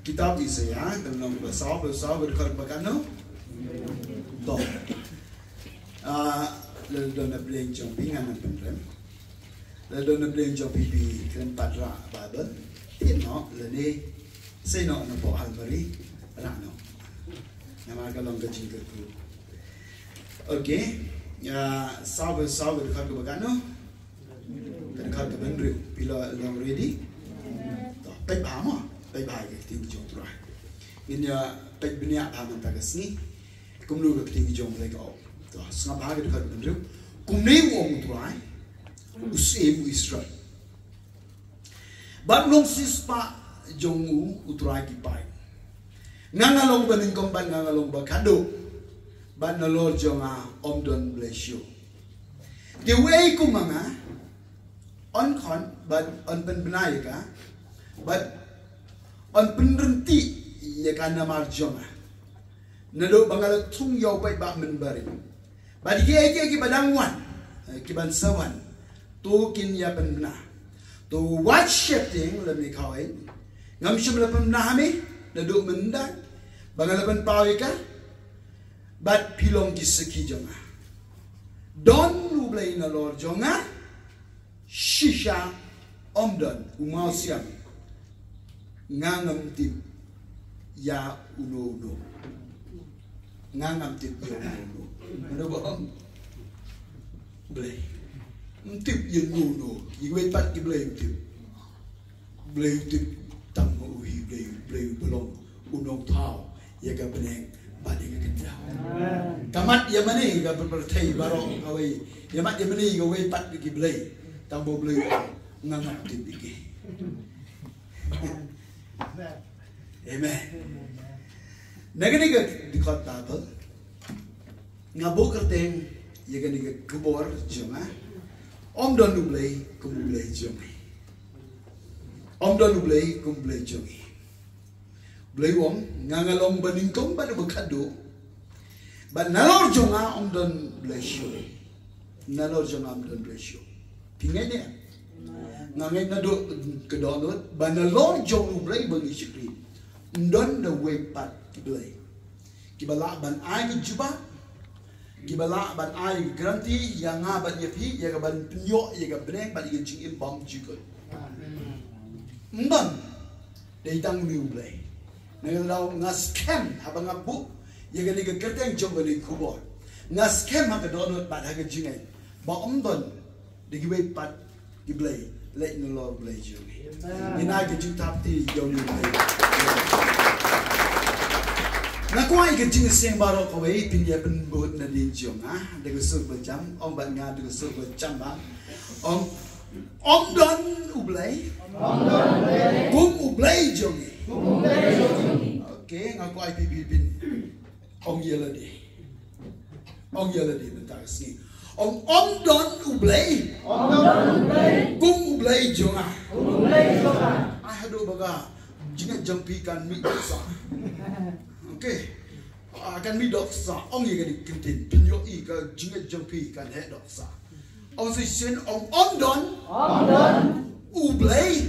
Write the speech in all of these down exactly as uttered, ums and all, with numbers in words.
Kitab Isaiah, ka lynnong ba saw, ba saw, ka dkhot ba katno? To. Ah, lada don na pdeng jong phi ngan pynrem. Lada don na pdeng jong phi phi kren pat rah Bible. Thied noh, lane sei noh na poh almari, rah noh. Namar ka long ka jingkyrkhu. Okay. Ah, saw, ba saw, ka dkhot ba katno? Ka dkhot kaba hynriew, phi la long ready? To, peit bha mo, peit bha ïa ka ktien jong U Trai. Ngin ïa peit bniah bha mynta ka sngi. Kumno ka ktien jong U Blei ka ong. To, sngap bha ka dkhot kaba hynriew. Kumne u ong U Trai, u Syiem u Israel. Bad u long u siewspah jong u, U Trai ki paid. Nga nga long ba nyngkong bad nga nga long ba khadduh. Bad nalor jong nga ym don Blei shuh. Te uei kum ma nga, yn khot, bad yn pynbna ïa ka, bad yn pynryntih ïa ka namar jong nga. Naduh ba nga la thung ïa u paidbah mynbarim. Bad kiei kiei kiba dang wan, eh, kiban sa wan, to kin ïa pynbna. To wat sheptieng lem ne kawei. Ngam shym la pynbna ha me, naduh mynta ba nga la pynpaw ïa ka. Bad phi long ki sakhi jong nga. Don U Blei nalor jong nga, shisha ym don. U Mawsiang, nga ngam tip ïa uno uno. Nga ngam tip ïa uno uno. Mano ba ong? Blei. Ym tip ïa uno uno. Ïa wei pat ki blei ym tip. Blei u tip tang ma u hi, Blei, Blei u ba long u nongthaw ïa ka bneng bad ïa ka kynja. Ka mat ïa mane ïa ka pyrthei baroh kawei, ïa mat ïa mane ïa kawei pat ki blei, tang ba Blei u ong nga ngam tip ïa ki. Amen. Na kane ka dkhot Bible nga buh kyrteng ïa kane ka khubor jong nga, ym don U Blei kum U Blei jong ngi. Ym don U Blei kum U Blei jong ngi. Blei u ong, nga nga long ba nyngkong bad ba khadduh. Bad nalor jong nga ym don Blei shuh. Nalor jong nga ym don Blei shuh. Phi ngeit ne? Nga ngeit naduh ka dohnud ba nalor jong U Blei ba ngi shakri, ym don da uwei pat ki blei kiba lah ban ai ka jubab, kiba lah ban ai ka guarantee ïa nga bad ïa phi, ïa ka ban pynïoh ïa ka bneng bad ïa ka jingim bymjukut. Ym don. Dei tang une U Blei. Na kata ka daw nga skhem haba nga buh ïa kane ka kyrteng jong kane ka khubor. Nga skhem ha ka dohnud bad ha ka jingngeit ba ym don da kiwei pat ki blei leit nalor Blei jong ngi. Amen. Ngin ai ka jingthap kti ïa une U Blei. Nga kwah ïa ka jingïaseng baroh kawei phin ïa pynbud nadien jong nga da ka sur ba jam, ong bad nga da ka sur ba jam bha. Ong, ym don U Blei kum U Blei jong ngi. Okay, nga kwah ïa phi phin ong ïa lade. Ong ïa lade mynta ka sngi. Ong, ym don U Blei kum U Blei jong nga. Ai haduh ba ka jingngeit jong phi kan mih dohsah. Okay. Ah, kan mih dohsah, ong ïa kane ka kyntien, phin ïohi ka jingngeit jong phi kan heh dohsah. Ong shisien, ong, ym don U Blei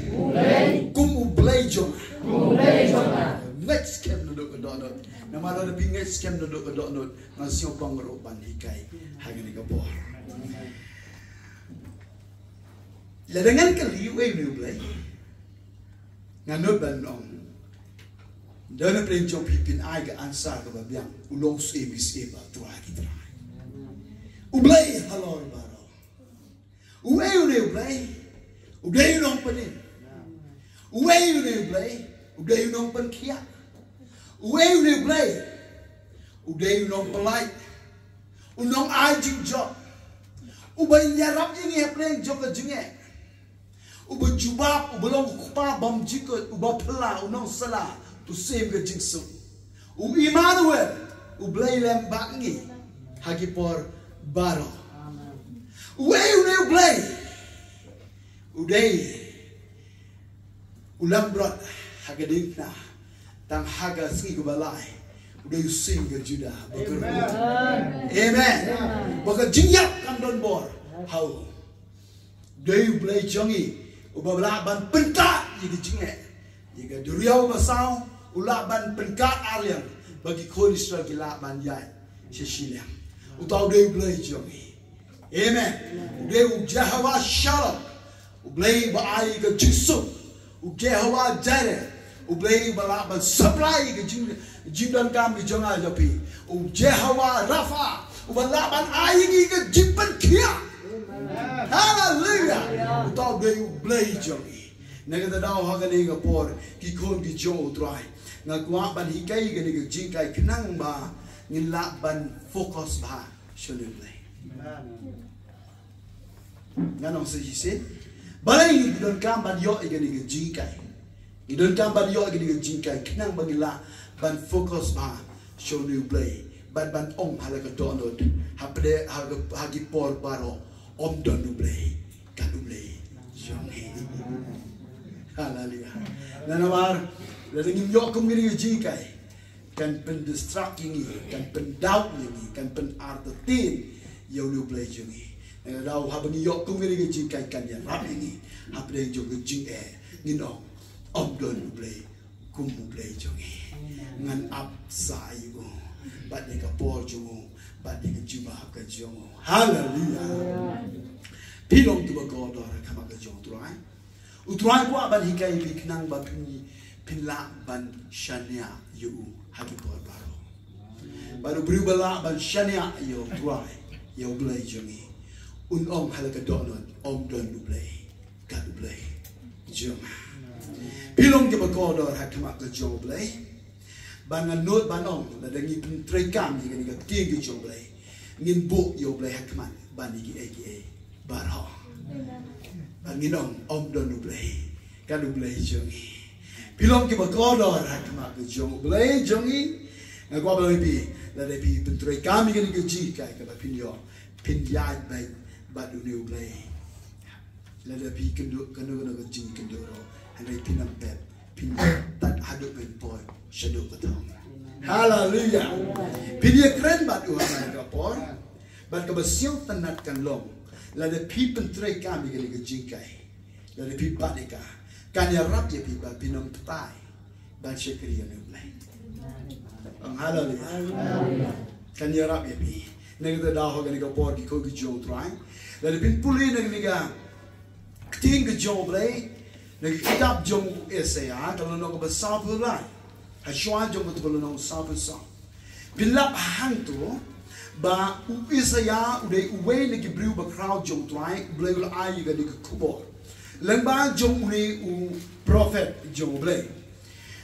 kum U Blei jong nga. Ngeit skhem naduh ka dohnud. Namar lada phi ngeit skhem naduh ka dohnud, nga sngewbang ruh ban hikai ha kane ka por. Lada ngan kylli uei une U Blei, nga nud ban ong, don na pdeng jong phi phin ai ka answer kaba biang. U long Syiem ki syiem, Trai ki trai. U Blei halor baroh. Uei une U Blei? U dei u nongpynim. Uei une U Blei? U dei u nongpynkhiah. Uei une U Blei? U dei u nongpyllait, u nongai jingjop, uba ïarap ïa ngi hapdeng jong ka jingeh, uba jubab, uba long u Kpa bymjukut, uba phylla, u nongsylla, u Syiem ka jingsuk, u Immanuel, U Blei lem bad ngi ha ki por baroh. Uei une U Blei? U dei u langbrot ha ka diengphna, tang ha ka sngi kaba lai u dei u Syiem ka Judah ba kyrkhu. Amen. Ba ka jingïap kan don bor ha u. U dei U Blei jong ngi uba lah ban pyntah ïa ka jingeh, ïa ka duriaw ba saw, U lah ban pynkat arliang ba ki khun Israel ki lah ban ïaid sha shiliang. Uta u dei u Blei jong ngi. Amen. U dei u Jehovah Shalom. U Blei ba ai ka jingsuk. U Jehovah Jireh. U Blei ba lah ban supply ka jing, jingdonkam ka jong nga jong phi. U Jehovah Rapha. U ba lah ban ai ngi ka jingpynkhiah. Haleluya. Uta u dei u Blei jong ngi. Na kata daw ha kane ka por ki khun ki jong U Trai. Nga kwah ban hikai kane ka jinghikai khnang ba ngin lah ban focus bha sha U Blei. Ngan ong sa shisien. Balei ngi donkam ban ïoh ïa kane ka jinghikai? Ngi donkam ban ïoh ïa kane ka jinghikai khnang ba ngin lah ban focus bha sha U Blei. Ban ban ong ha la ka dohnud. Ha pdeng ha ki por baroh. Ym don U Blei. Kat U Blei jong ngi. Haleluya. Namar lada ngim ïoh kum kine ki jinghikai, kan pyndistract ïa ngi, kan pyndoubt ïa ngi, kan pynartatien ïa U Blei jong ngi. Namar haba ngi ïoh kum kine ki jinghikai kan ïarap ïa ngi. Hapdeng jong ka jingeh ngin ong, ym don U Blei kum U Blei jong ngi. Ngan ap sa ïa u bad ïa ka por jong u bad ïa ka jubab ka jong u. Haleluya. Phi long kiba kordor ha khmat ka jong U Trai. U Trai u kwah ban hikai ïa phi khnang ba phin, phin lah ban shaniah ïa u ha ki por baroh. Bad u briew ba lah ban shaniah ïa U Trai, ïa U Blei jong ngi, un ong ha la ka dohnud, ym don U Blei kat U Blei jong nga. Phi long kiba kordor ha khmat ka jong U Blei. Ba ngan nud ban ong, lada ngi pyntreikam ïa kane ka ktien ka jong U Blei, ngin buh ïa U Blei ha khmat ban ïa kiei kiei baroh. Ba ngin ong, ym don U Blei kat U Blei jong ngi. Phi long kiba kordor ha khmat ka jong U Blei jong ngi. Nga kwah ban ong ïa phi, lada phi pyntreikam ïa kane ka jinghikai kaba phin ïoh, phin ïaid beit bad une U Blei. Lada phi kynduh kano kano ka jingkynduh ruh, hynrei phin ym pep, phin ïaid tad haduh ban poi shaduh ka thong. Haleluya. Phin ïakren bad u ha kane ka por. Bad kaba sngewtynnat kan long, lada phi pyntreikam ïa kane ka jinghikai, lada phi bat ïa ka, kan ïarap ïa phi ba phin ym batai ban shakri ïa U Blei. Ong haleluya. Kan ïarap ïa phi. Na kata daw ha kane ka por ki khun ki jong U Trai, lada phin pule na kane ka ktien ka jong U Blei, na ka kitab jong u Isaïah, ka lynnong kaba sawphew lai. Hashwa jong kata ka lynnong sawphew saw. Phin lap hangto ba u Isaïah u dei uwei na ki briew bakhraw jong U Trai, U Blei u la ai ïa kane ka khubor lyngba jong une u prophet jong U Blei.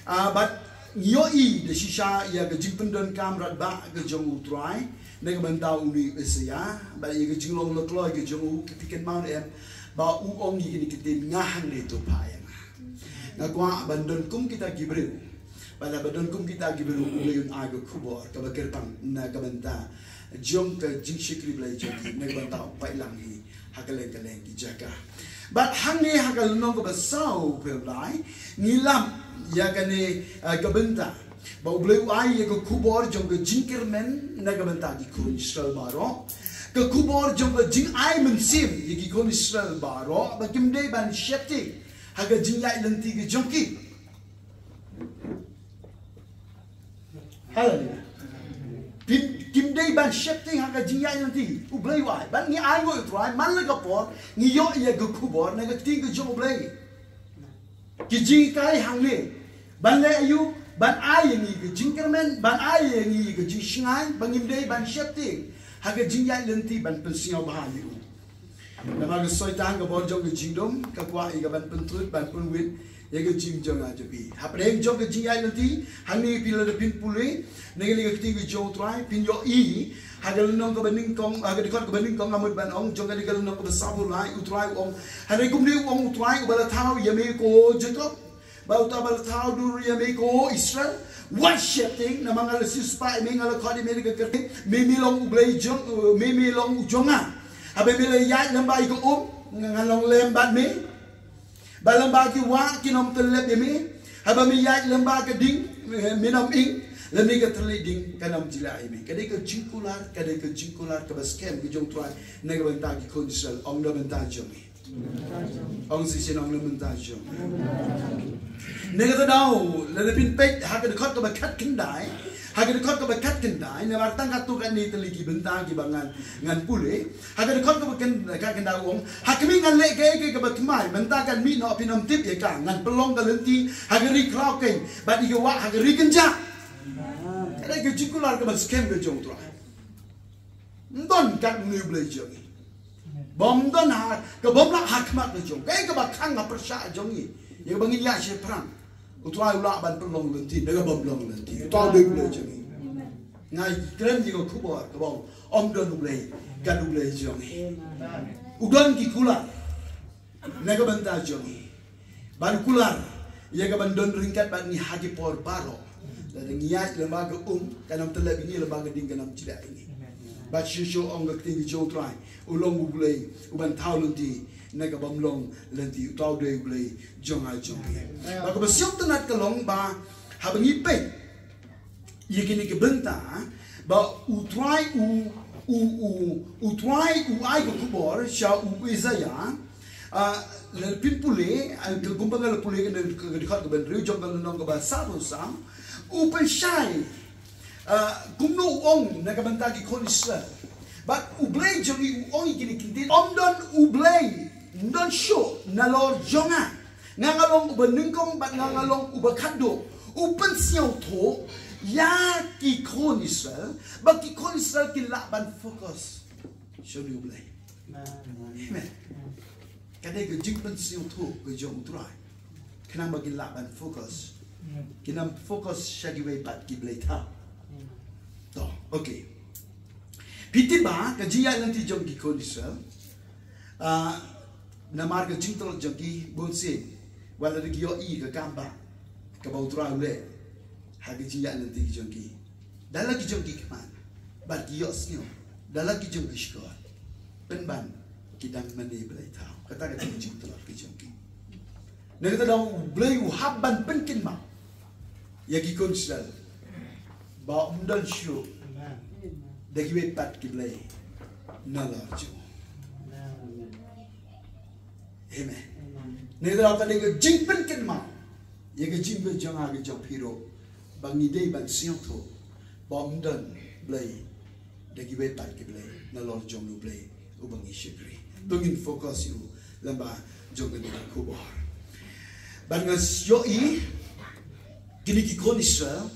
Ah, bad ngi ïohi da shisha ïa ka jingpyndonkam radbah ka jong U Trai na ka bynta une u Isaïah, bad ïa ka jinglong la kloi ka jong u, phi kynmaw ne em, ba u ong ïa kine ki ktien, nga hangne, to phah ïa nga. Nga kwah ban don kum kita ki briew. Bad haba don kum kita ki briew, U Blei un ai ka khubor kaba kyrpang na ka bynta jong ka jingshakri Blei jong ki, na ka bynta u pait lang hi ha kylleng kylleng ki jaka. Bad hangne ha ka lynnong kaba sawphew lai, ngi lap ïa kane, eh, ka bynta ba U Blei u ai ïa ka khubor jong ka jingkyrmen na ka bynta ki khun Israel baroh. Ka khubor jong ka jingai mynsiem ïa ki khun Israel baroh, ba kim dei ban sheptieng ha ka jingïaid lynti ka jong ki. Haleluya. Kim, kim dei ban sheptieng ha ka jingïaid lynti. U Blei u ai. Ban ngi ainguh ïa U Trai, man la ka por ngi ïoh ïa ka khubor na ka ktien ka jong U Blei. Ki jinghikai hangne, ban leh aïu? Ban ai ïa ngi ka jingkyrmen, ban ai ïa ngi ka jingshngaiñ ba ngim dei ban sheptieng ha ka jingïaid lynti, ban pynsngewbha ïa u. Namar ka Soitan, ka bor jong ka jingdum, ka kwah ïa ka ban pyntrud, ban pynwit ïa ka jing jong nga jong phi. Hapdeng jong ka jingïaid lynti, hangne phi, lada phin pule na kane ka ktien ka jong U Trai, phin ïohi ha ka lynnong kaba nyngkong, ha ka dkhot kaba nyngkong, nga mut ban ong, jong kane ka lynnong kaba sawphew lai, U Trai u ong, hynrei kumne u ong U Trai uba la thaw ïa me, ko Jakob, bad uta uba la thaw dur ïa me, ko Israel, wat sheptieng, namar nga la siewspah ïa me, nga la khot ïa me na ka kyrteng, me, me long U Blei jong, me, me long u jong nga. Haba me la ïaid lyngba ïa ka um, nga, ngan long lem bad me. Bad lyngba ki wah kin ym tyllep ïa me. Haba me ïaid lyngba ka ding, eh, men ym ing. Lymne ka thylliej ding kan ym jylla ïa me. Ka dei ka jingkular, ka dei ka jingkular kaba skhem ka jong U Trai na ka bynta ki khun Israel, ym na ka bynta jong me. Ong shisien, ong na ka bynta jong. Na kata ka daw, lada phin peit ha ka dkhot kaba khatkhyndai, ha ka dkhot kaba khatkhyndai, namar tang katto katne tylli ki bynta kiba ngan, ngan pule. Ha ka dkhot kaba khatkhyndai u ong, ha khmih ngan leh kaei kaei kaba thymmai, mynta kan mih noh, phin ym tip ïa ka, ngan pynlong ka lynti ha ka ri khraw keiñ, bad ïa ka wah ha ka ri kynjah. Ka dei ka jingkular kaba skhem ka jong U Trai. Ym don kat une U Blei jong ngi. Bym don ha, ka bym lah ha khmat ka jong, kaei kaba khang ha pyrshah jong ngi, ïa kaba ngin ïaid shaphrang. U Trai u lah ban pynlong lynti na ka bym long lynti. U Trai u dei U Blei jong ngi. Nga kren ïa ka khubor kaba ym don U Blei kat U Blei jong ngi. U don ki kular na ka bynta jong ngi. Ban kular ïa ka ban don ryngkat bad ngi ha ki por baroh. Lada ngi ïaid lyngba ka um, kan ym tyllep ïa ngi, lyngba ka ding kan ym jleh ïa ngi. Bad shuh shuh ong ka ktien ka jong U Trai, u long U Blei uban thaw lynti na ka bym long lynti. U Trai u dei U Blei jong nga jong phi. Bad kaba sngewtynnat ka long ba haba ngi peit ïa kine ki bynta ba U Trai u, u, u, U Trai u ai ka khubor sha u Isaiah. Ah, lada phin pule, ah, ka, kumba nga la pule ka, ka, ka dkhot kaba hynriew jong ka lynnong kaba saw phew saw, u pynshai, ah, kumno u ong na ka bynta ki khun Israel. Bad U Blei jong ngi u ong ïa kine ki ktien, ym don U Blei, ym don shuh nalor jong nga. Nga nga long uba nyngkong bad nga nga long uba khatduh. U pynsngewthuh ïa ki khun Israel, ba ki khun Israel kin lah ban focus sha U Blei. Amen. Ka dei ka jingpynsngewthuh ka jong U Trai, khnang ba kin lah ban focus. Kin ym focus sha kiwei pat ki blei thaw. To, okay. Phi tip ba ka jingïaid lynti jong ki khun Israel, ah, namar ka jingtlot jong ki, bunsien wat la ki ïohi ka kam ba kaba U Trai u leh ha ka jingïaid lynti jong ki, da la ki jong ki khmat bad ki ïohsngew, da la ki jong ki shkor, pynban ki dang mane blei thaw. Kata ka dei ka jingtlot ka jong ki. Na kata ka daw U Blei u hap ban pynkynmaw ïa ki khun Israel ba ym don shuh da kiwei pat ki blei nalor jong u. Amen. Na kata ka daw ka dei ka jingpynkynmaw ïa ka jingim ka jong nga ka jong phi ruh, ba ngi dei ban sngewthuh ba ym don blei da kiwei pat ki blei nalor jong U Blei uba ngi shakri. To ngin focus ïa u lyngba jong kane ka khubor. Bad nga ïohi kine ki khun Israel,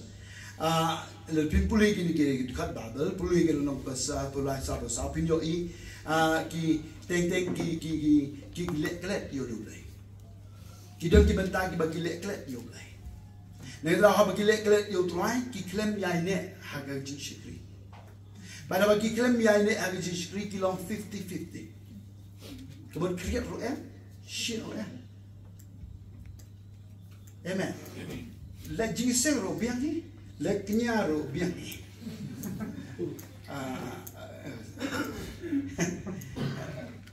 ah, lada phin pule kine ki dkhot Baibl, pule ki lynnong ba saw, pule saw, ba saw, phin ïohi, ah, ki teng teng ki, ki, ki, ki leh klet ïa U Blei. Ki don ki bynta kiba ki leh klet ïa U Blei. Na kata ka daw haba ki leh klet ïa U Trai, ki khlem ïaineh ha ka jingshakri. Bad haba ki khlem ïaineh ha ka jingshakri, ki long fifty fifty. Ka mut khriat ruh em, shit ruh em. Amen. Leh jingïaseng ruh biang hi, leh kñia ruh biang hi. Ah,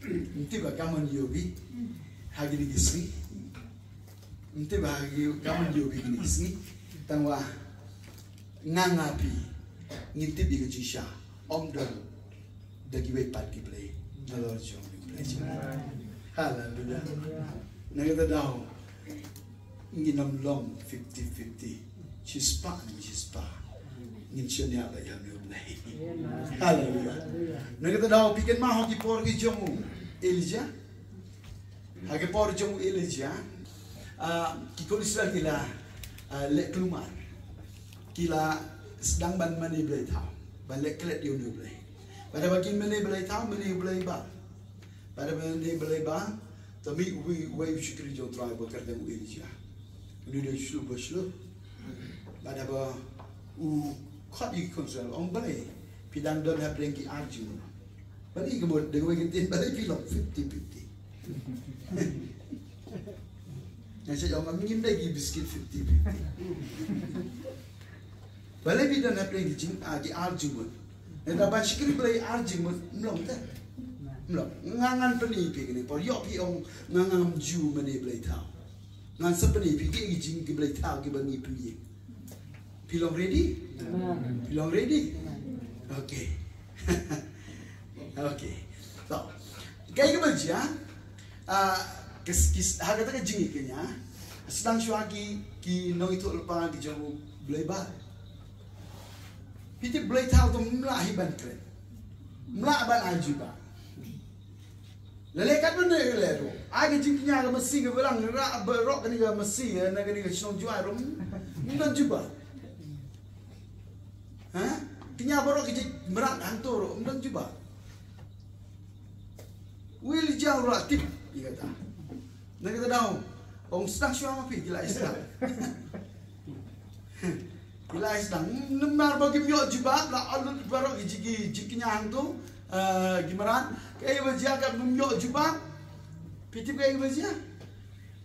ym tip ba ka mon ïoh phi ha kine ki sngi. Ym tip ba ha ki, ka mon ïoh phi kine ki sngi. Tangba nga, nga phi ngin tip ïa ka jingshisha, ym don da kiwei pat ki blei nalor jong U Blei. Haleluya. Na kata ka daw ngin ym long fifty fifty. Shispah ne shispah ngin shaniah bad ïa U Blei. Haleluya. Na kata ka daw phi kynmaw ha ki por ki jong u Elijah. Ha ki por jong u Elijah, ah, ki khun Israel ki la, ah, leh kulmar. Ki la sdang ban mane blei thaw, ban leh klet ïa une U Blei. Bad haba ki mane blei thaw, mane U Blei Baal. Bad haba mane blei Baal, te mih uwei, uwei u shakri jong U Trai uba kyrteng u Elijah. Une u dei u shlur ba shlur. Bad haba u khot ïa ki khun Israel, ong balei phi dang don hapdeng ki ar jingmut. Balei, ka mut da kawei ka ktien, balei phi long fifty fifty. Nga sa ong, ngim dei ki biskit fifty fifty. Balei phi don hapdeng ki jing, ah, ki ar jingmut. Nangta ban shakri Blei ar jingmut, ym long te. Ym long. Nga ngan pyni phi kane por, ïoh phi ong nga ngam ju mane blei thaw. Ngan sa pyni phi ki jing ki blei thaw kiba ngi pynïeng. Phi long ready? Amen. Phi long ready? Amen. Okay. Okay. To, kaei kaba jia, Ah, ki, ki, ha kata ka jingkñia, sdang shuwa ki, ki nongïathuhlypa ki jong u Blei Baal. Phi tip Blei Thaw to ym lah hi ban kren. Ym lah ban ai jubab. Lane katba ne leh ruh, ai ka jingkñia ka masi ka balang, rah baroh kane ka masi, eh, na kane ka shnong Jowai ruh, ym don jubab. Ha? Kñia baroh ki jingmrad hangto ruh, ym don jubab. U Elijah u la tip ïa kata. Na kata daw, ong sdang shuwa ma phi, ki la ïa sdang. Ki la ïa sdang. Namar ba kim ïoh jubab, la lut baroh ki ji-, ki jingkñia hangto, eh, ki mrad. Kaei ba jia, katba kim ïoh jubab, phi tip kaei ba jia?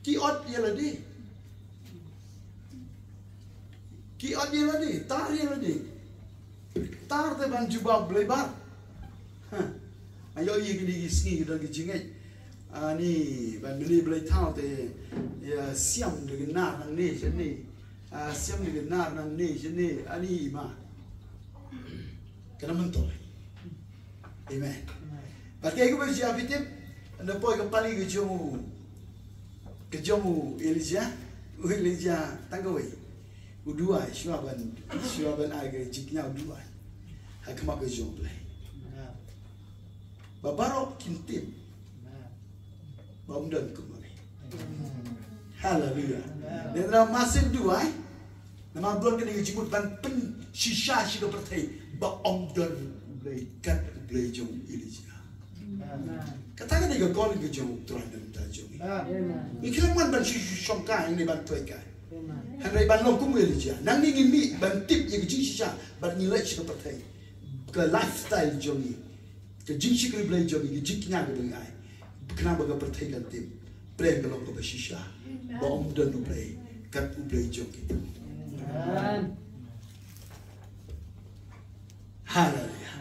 Ki ot ïa lade. Ki ot ïa lade, tar ïa lade. Tar te ban jubab Blei Baal. Ha. Ayo ïa kine ki sngi ki don ki jingngeit. Ani ban mini Blei Thaw te, ïa, siam da ki nar nangne shane. Ah, siam da ki nar nangne shane. Ani ma. Kane mynta. Amen. Bad kaei kaba jia phi tip, na poi ka pali ka jong u, ka jong u Elijah, u Elijah tang kawei. U duwai, shuwa ban, shuwa ban ai ka jingkñia u duwai. Ha khmat ka jong u Blei. Ba baroh kin tip. Ba ym don kum u Blei. Haleluya. Nangta mar shen duwai. Namar ba don kane ka jingmut ban pynshisha sha ka pyrthei ba ym don u Blei kat u Blei jong u Elijah. Kata kane ka call ka jong u Trai na ka bynta jong ngi. Ngi khlem wan ban shu shu shongkai ne ban tuaikai. Hynrei ban long kum u Elijah. Nangne ngin mih ban tip ïa ka jingshisha bad ngi leit sha ka pyrthei. Ka lifestyle jong ngi. Ka jingshakri Blei jong ngi, ka jingkñia kaba ngi ai. Khnang ba ka pyrthei kan tip. Pyrthei ka long kaba shisha. Ba ym don u Blei kat u Blei jong ngi. Amen. Haleluya.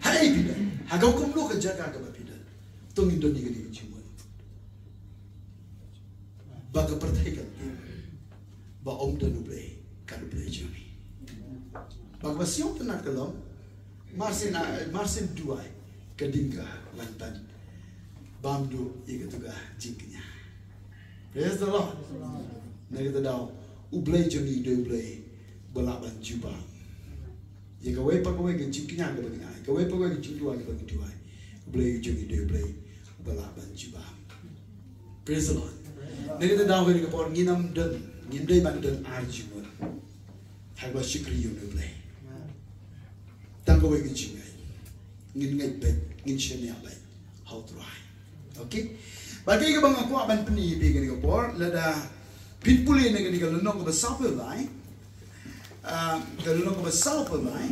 Haei phi don? Ha ka hukum no ka jaka kaba phi don? To ngin don ïa kane ka jingmut. Ba ka pyrthei kan tip ba ym don u Blei kat u Blei jong ngi. Ba kaba sngewtynnat ka long, mar shen, ah, mar shen duwai ka ding ka wan ban bam duh ïa katu ka jingkñia. Praise the Lord. Na kata daw u Blei jong ngi u dei u Blei ba lah ban jubab ïa kawei pa kawei ka jingkñia kaba ngi ai, kawei pa kawei ka jingduwai kaba ngi duwai. U Blei jong ngi u dei u Blei ba lah ban jubab. Praise the Lord. Na kata daw kane ka por ngin ym don, ngim dei ban don ar jingmut ha kaba shakri ïa une u Blei. Tang kawei ka jingngeit. Ngin ngeit beit, ngin shaniah beit ha u Trai. Okay. Bad kaei kaba nga kwah ban pyni ïa phi kane ka por, lada phin pule na kane ka lynnong kaba sawphew lai. Ah, ka lynnong kaba sawphew lai.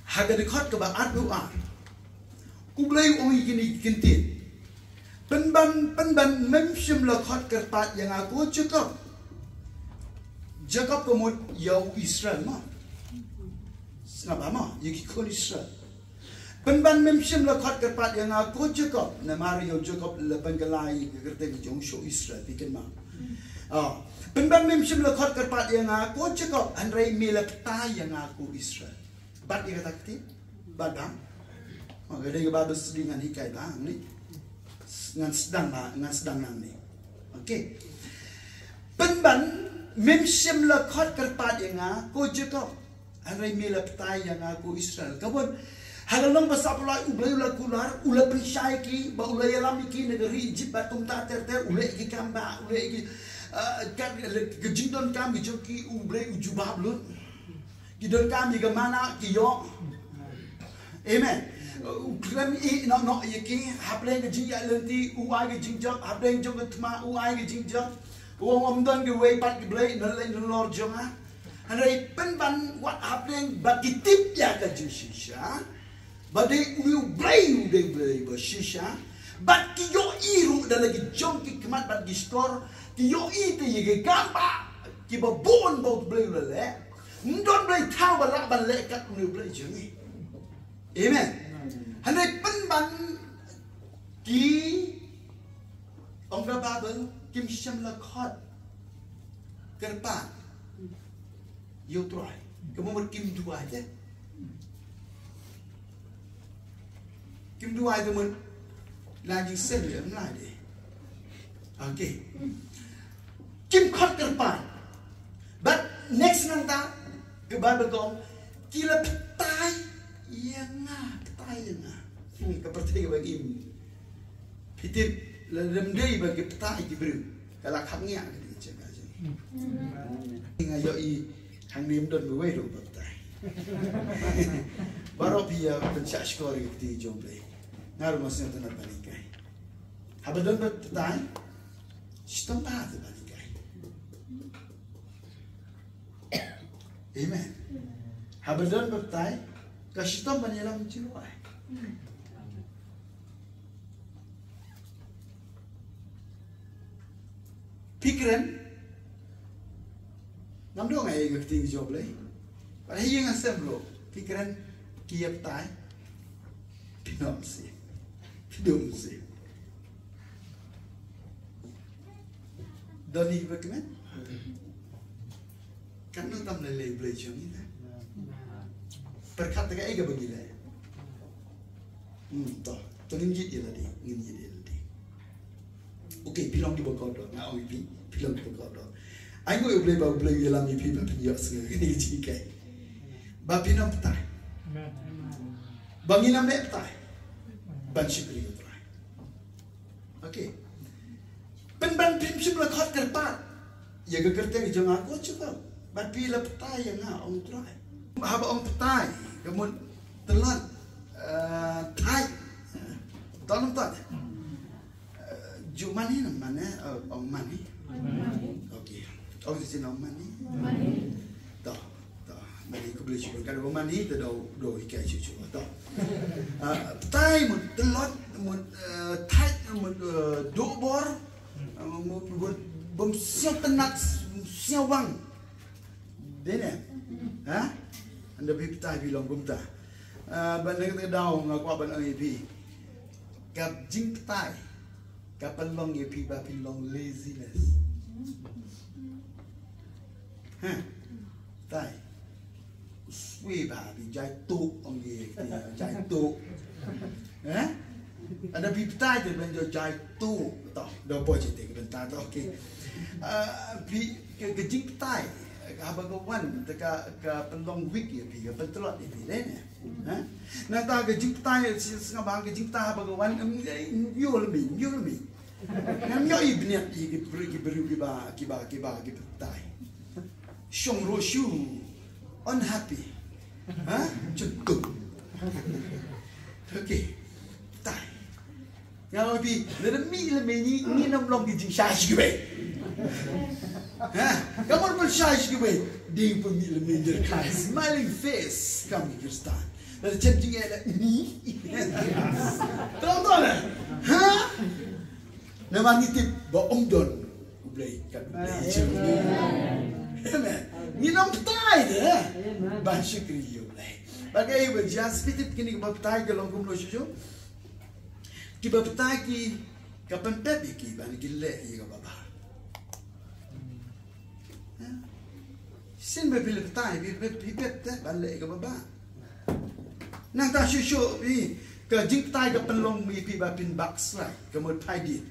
Ha ka dkhot kaba arphew ar. U Blei u ong ïa kine ki ktien. Pynban, pynban mem shym la khot kyrpad ïa nga ko Jakob. Jakob ka mut ïa u Israel mo. Sngap mo, ïa ki khun Israel. Pynban mem shym la khot kyrpad ïa nga ko Jakob. Namar ïa u Jakob la pynkylla ïa ka kyrteng jong u sha u Israel, phi kynmaw. Ah, pynban mem shym la khot kyrpad ïa nga ko Jakob, hynrei me la batai ïa nga ko Israel. Bat ïa kata ka ktien. Bat bang. Oh, ka dei ka Baibl study ngan hikai bang ne. Ngan sdang ba, ngan sdang nangne. Okay. Pynban mem shym la khot kyrpad ïa nga ko Jakob. Hynrei me la batai ïa nga ko Israel. Ka bun. Ha ka lynnong ba sawphew lai u Blei u la kular, u la pynshai ki, ba u la ïalam ïa ki na ka ri Egypt bad kumta ter ter, u leh ki kam ba, u leh ki, ah, ka, ka jingdonkam ki jong ki u Blei u jubab lut. Ki donkam ïa ka manna ki ïoh. Amen. U khlem ïeh noh noh ïa ki, hapdeng ka jingïaid lynti u ai ka jingjop, hapdeng jong ka thma u ai ka jingjop. U ong ym don kiwei pat ki blei na lynti na lor jong nga. Hynrei pynban wat hapdeng ba ki tip ïa ka jingshisha. Ba dei une u Blei u dei Blei ba shisha. Bad ki ïohi ruh da la ki jong ki khmat bad ki shkor. Ki ïohi te ïa ki kam ba kiba bun ba u Blei u la leh. Ym don blei thaw ba lah ban leh kat une u Blei jong ngi. Amen. Hynrei pynban ki ong ka Baibl kim shym la khot kyrpad ïa u Trai. Ka mut kim duwai te. Kim duwai te mut. Na jingsel ïa em lai de. Okay. Kim khot kyrpad. But next nangta ka Baibl ka ong ki la batai ïa nga, batai ïa nga. Hmm, ka pyrthei kaba ngim. Phi tip, lada ym dei ba ki batai ki briew, ka la kham ngiah ka dei ka jaka jong ngi. Nga ïohi hangne ym don uwei ruh ba batai. Baroh phi ïa pynshah shkor ïa ka kti jong U Blei. Nga ruh nga sngewtynnat ban hikai. Haba don ba batai, shitom bha te ban hikai. Amen. Haba don ba batai, ka shitom ban ïalam jingruh ai. Phi kren, ngam dang ai ka kti jong U Blei. Bad ha ïing ha sem ruh, phi kren, ki ïa batai. Phi ym sngewsih. Phi ym sngewsih. Don hi ba kmen. Kan nang tam lei lei U Blei jong ngi te. Pyrkhat te kaei kaba ngi leh. Hmm, to. To ngin jied ïa lade, ngin jied ïa lade. Okay, phi long kiba kordor, nga ong ïa phi, phi long kiba kordor. Ai nguh ïa U Blei ba U Blei u ïalam ïa phi ba phin ïohsngew ïa kine ki jinghikai. Ba phin ym batai. Amen. Ba ngin ym leh batai. Ban shakri ïa U Trai. Okay. Pynban phim shym la khot kyrpad ïa ka kyrteng jong nga, ko shuh ba. Bad phi la batai ïa nga, ong U Trai. Haba ong batai, ka mut tlot, eh, thait. Ton, ton. Eh, ju mane ne mane, eh, ong mane. Okay. Ong shisien ong mane. To, to. Mane, khublei shibun. Ka dei ba mane te dei, dei hikai shuh shuh. To. Ah, batai mut tlot, mut, eh, thait, mut, eh, duh bor. Ah, mut, mut bym sngewtynnat, bym sngewwang. Dei ne? Ha? Ynda phi batai phi long kumta. Ah, ban, na kata ka daw nga kwah ban ong ïa phi. Ka jingbatai ka pynlong ïa phi ba phin long laziness. Ha? Batai. Swe ba phi jai tuk, ong ïa phi jai tuk. Ha? Ynda phi batai te ban jai tuk. To, da poi te ka bynta to, okay. Ah, phi, ka, ka jingbatai, haba ka wan te ka, ka pynlong weak ïa phi, ka pyntlot ïa phi, dei ne? Ha? Nangta ka jingbatai, sngap ba ka jingbatai haba ka wan, em, em, ïoh lem, ïoh lem. Ngam ïohi bniat ïa ki briew, ki briew kiba, kiba, kiba, kiba batai. Shong ruh shu unhappy. Ha? Jyntung. Okay. Batai. Nga ong ïa phi, lada mih lem ngi, ngin ym long ki jingshai sha kiwei. Ha? Ka mut ban shai sha kiwei. Dei ban mih lem ngi, smiling face, kam ki Khristan. Lada shem jingeh leh ngi. Tang tang leh. Ha? Namar ngi tip ba ym don U Blei, kat U Blei jong ngi. Amen. Ngin ym batai de ban shakri ïa U Blei. Bad kaei ba jia, phi tip kine kiba batai ka long kumno shuh shuh. Kiba batai ki, ka pynpep ïa ki ban ki leh ïa kaba bha. Shisien ba phi la batai, phi, phi, phi pep te ban leh ïa kaba bha. Nangta shuh shuh phi, ka jingbatai ka pynlong ïa phi ba phin backslide, ka mut phai dien.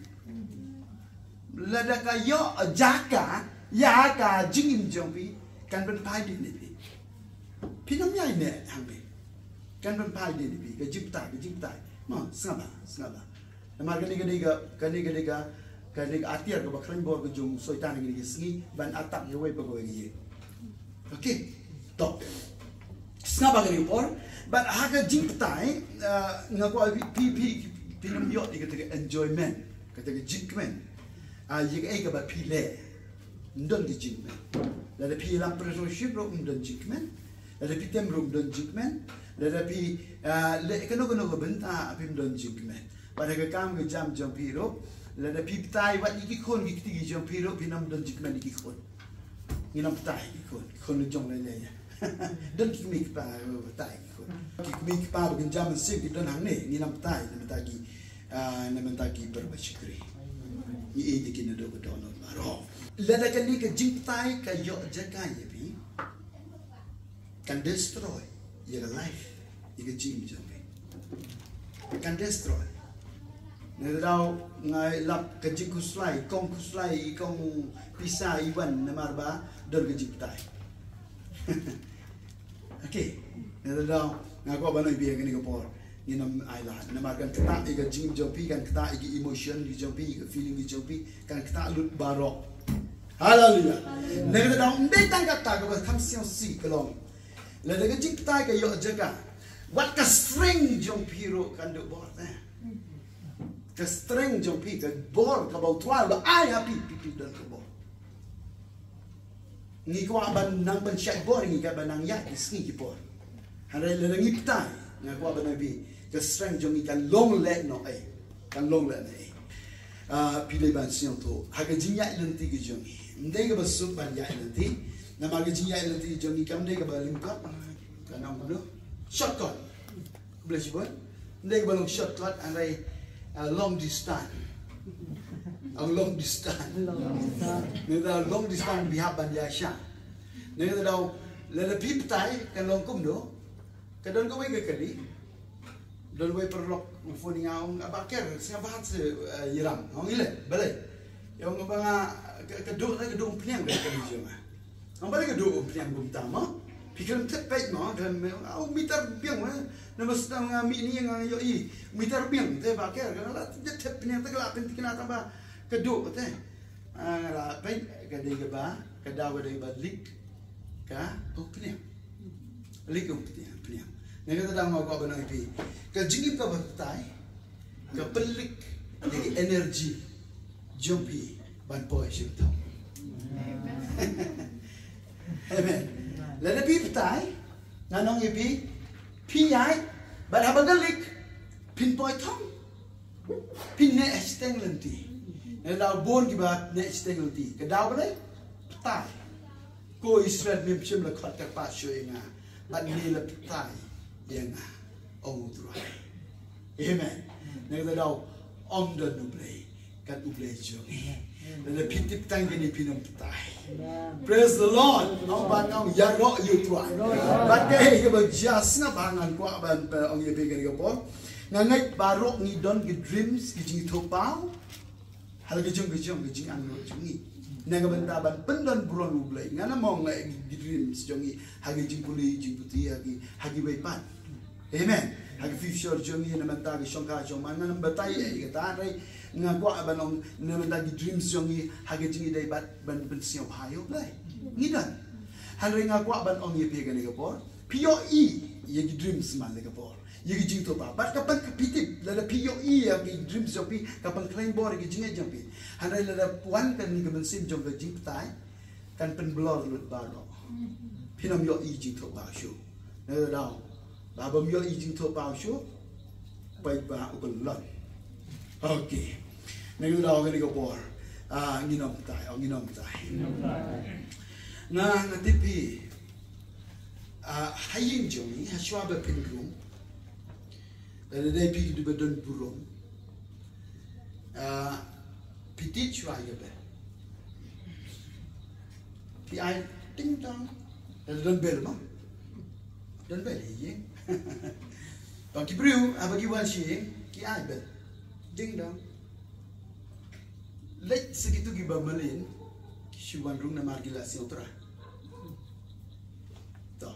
Lada ka ïoh jaka ïa ka jingim jong phi, kan pynphai dien ïa phi. Phin ym ïai neh hangne. Kan pynphai dien ïa phi, ka jingbatai, ka jingbatai. Mo, sngap bha, sngap bha. Namar kane ka dei ka, kane ka dei ka, kane ka atiar kaba khlaiñ bor ka jong u Soitan ha kine ki sngi, ban attack ïa kawei pa kawei ka ïing. Okay. To. Sngap bha kane ka por, bad ha ka jingbatai, ah, nga kwah phi, phi, phi, phin ym ïoh ïa kata ka enjoyment, kata ka jingkmen. Ah, ïa kaei kaba phi leh. Ym don ka jingkmen. Lada phi ïalam praise worship ruh ym don jingkmen. Lada phi tem ruh ym don jingkmen. Lada phi, ah, leh kano kano ka bynta phim don jingkmen. Bad ha ka kam ka jam jong phi ruh, lada phi batai wat ïa ki khun ki kti ki jong phi ruh, phin ym don jingkmen ïa ki khun. Ngin ym batai ïa ki khun, ki khun la jong lei lei ïa. Don ki kmie ki kpa, batai ïa ki khun. Ki kmie ki kpa ba kin jam mynsiem ki don hangne, ngin ym batai na bynta ki, ah, na bynta ki para bashakri. Ngi ïeit ïa ki naduh ka dohnud baroh. Lada kane ka jingbatai ka ïoh jaka ïa phi, kan destroy ïa ka life, ïa ka jingim jong phi. Kan destroy. Nga daw nga lap ka jingkhuslai, kong khuslai, i kong pisa i wan namar ba don ka jingpytai. Okay. Nga daw nga kwah ban ai biang kane ka por. Ngin ym ailad namar kan ktah ïa ka jingim jong phi, kan ktah ïa ka emotion ka jong phi, ka feeling ka jong phi, kan ktah lut baroh. Haleluia. Nga daw ym dei tang kata kaba kham sngewsih ka long. Lada ka jingpytai ka ïoh jaka, wat ka strength jong phi ruh kan duh bor te. Ka strength jong phi, ka bor kaba U Trai u la ai ha phi, phi, phi don ka bor. Ngi kwah ban nang pynshait bor, ngi kwah ban nang ïaid ki sngi ki por. Hynrei lada ngi pyntai, nga kwah ban ai phi, ka strength jong ngi kan long lehnohei. Kan long lehnohei. Ah, phi dei ban sngewthuh ha ka jingïaid lynti ka jong ngi. Ym dei kaba suk ban ïaid lynti. Namar ka jingïaid lynti ka jong ngi kam dei kaba lyngkot. Kan ong kumno? Shortcut. Khublei shibun. Ym dei kaba long shortcut, hynrei, ah, long distance. Ong long distance. Long distance. Ngi ta long distance bihap ban ïaishah. Ngi ta daw lada phi pyntai kan long kumno? Ka don kawei ka kali. Don wei paralok u phone ïa nga, ong, "Bah Ker, sngewbha seh, eh, ïaram." Ong, "Ïa leh, balei?" Ïa ong, "Bah nga, ka, ka duh, ka duh umphniang ka kali jong nga." Ong, "Balei ka duh umphniang kumta mo? Phi khlem thep peit mo, khlem, ah, u meter biang mo. Namar sdang nga mih ne nga ïohi u meter biang te Bah Ker, nga la thep pynïang te ka la pynthikna tang ba ka duh te." Ah, nga la peit ka dei kaba, ka daw ka dei ba leak ka umphniang. Leak umphniang, phniang. Nga kata dang nga kwah ban ong ïa phi, ka jingim kaba pyntai ka pynleak ïa ka energy jong phi ban poi sha ka thong. Amen. Lada phi pyntai, ngan ong ïa phi, phi ïaid, bad haba ka leak, phin poi thong. Phin neh shiteng lynti. Nga daw bun kiba neh shiteng lynti. Ka daw balei? Pyntai. Ko Israel, mem shym la khot kyrpad shuh ïa nga, bad me la pyntai ïa nga, ong U Trai. Amen. Nga daw ong don U Blei, kat U Blei jong ngi. Lada phi tip tang kane phin ym pyntai. Praise the Lord. Nong ban ong ïaroh ïa U Trai. Bad kaei kaba jia sngap ba ngan kwah ban pynong ïa phi kane ka por. Nga ngeit baroh ngi don ki dreams, ki jingthohpaw. Ha la ka jong ka jong ka jingangnud jong ngi. Na ka bynta ban pyndon burom U Blei. Ngan ym ong ïa ki dreams jong ngi ha ki jingpule jingputhi, ha ki, ha kiwei pat. Amen. Ha ki future jong ngi na bynta ki shongkha shongman, ngan ym batai ïa kata, hynrei nga kwah ban ong na bynta ki dreams jong ngi ha ki jingïadei bad ban pynsngewbha ïa U Blei. Ngi don. Hynrei nga kwah ban ong ïa phi kane ka por, phi ïohi ïa ki dreams man la ka por. Ïa ki jingthohpaw. Bad ka pang ka phi tip, lada phi ïohi ïa ki dreams jong phi, ka pang khlaiñ bor ïa ki jingngeit jong phi. Hynrei lada wan kane ka mynsiem jong ka jingpyntai, kan pynblur lut baroh. Phin ym ïohi jingthohpaw shuh. Nga daw, ba bym ïohi jingthohpaw shuh, paidbah u pynlong. Okay. Nga daw kane ka por. Ah, ngin ym pyntai, oh, ngin ym pyntai. Nga, nga tip phi. Ah, ha ïing jong ngi, ha shuwa ba phin rung. Lada dei phi kiba don burom. Ah, phi tied shuwa ïa ka bell. Phi ai ding dong. Lada don bell mo. Don bell ha ïing. Ba ki briew, ah, ba ki wan sha ïing, ki ai bell. Ding dong. Leit sa kito kiba mlien, ki shu wan rung namar ki la sngewthuh. To.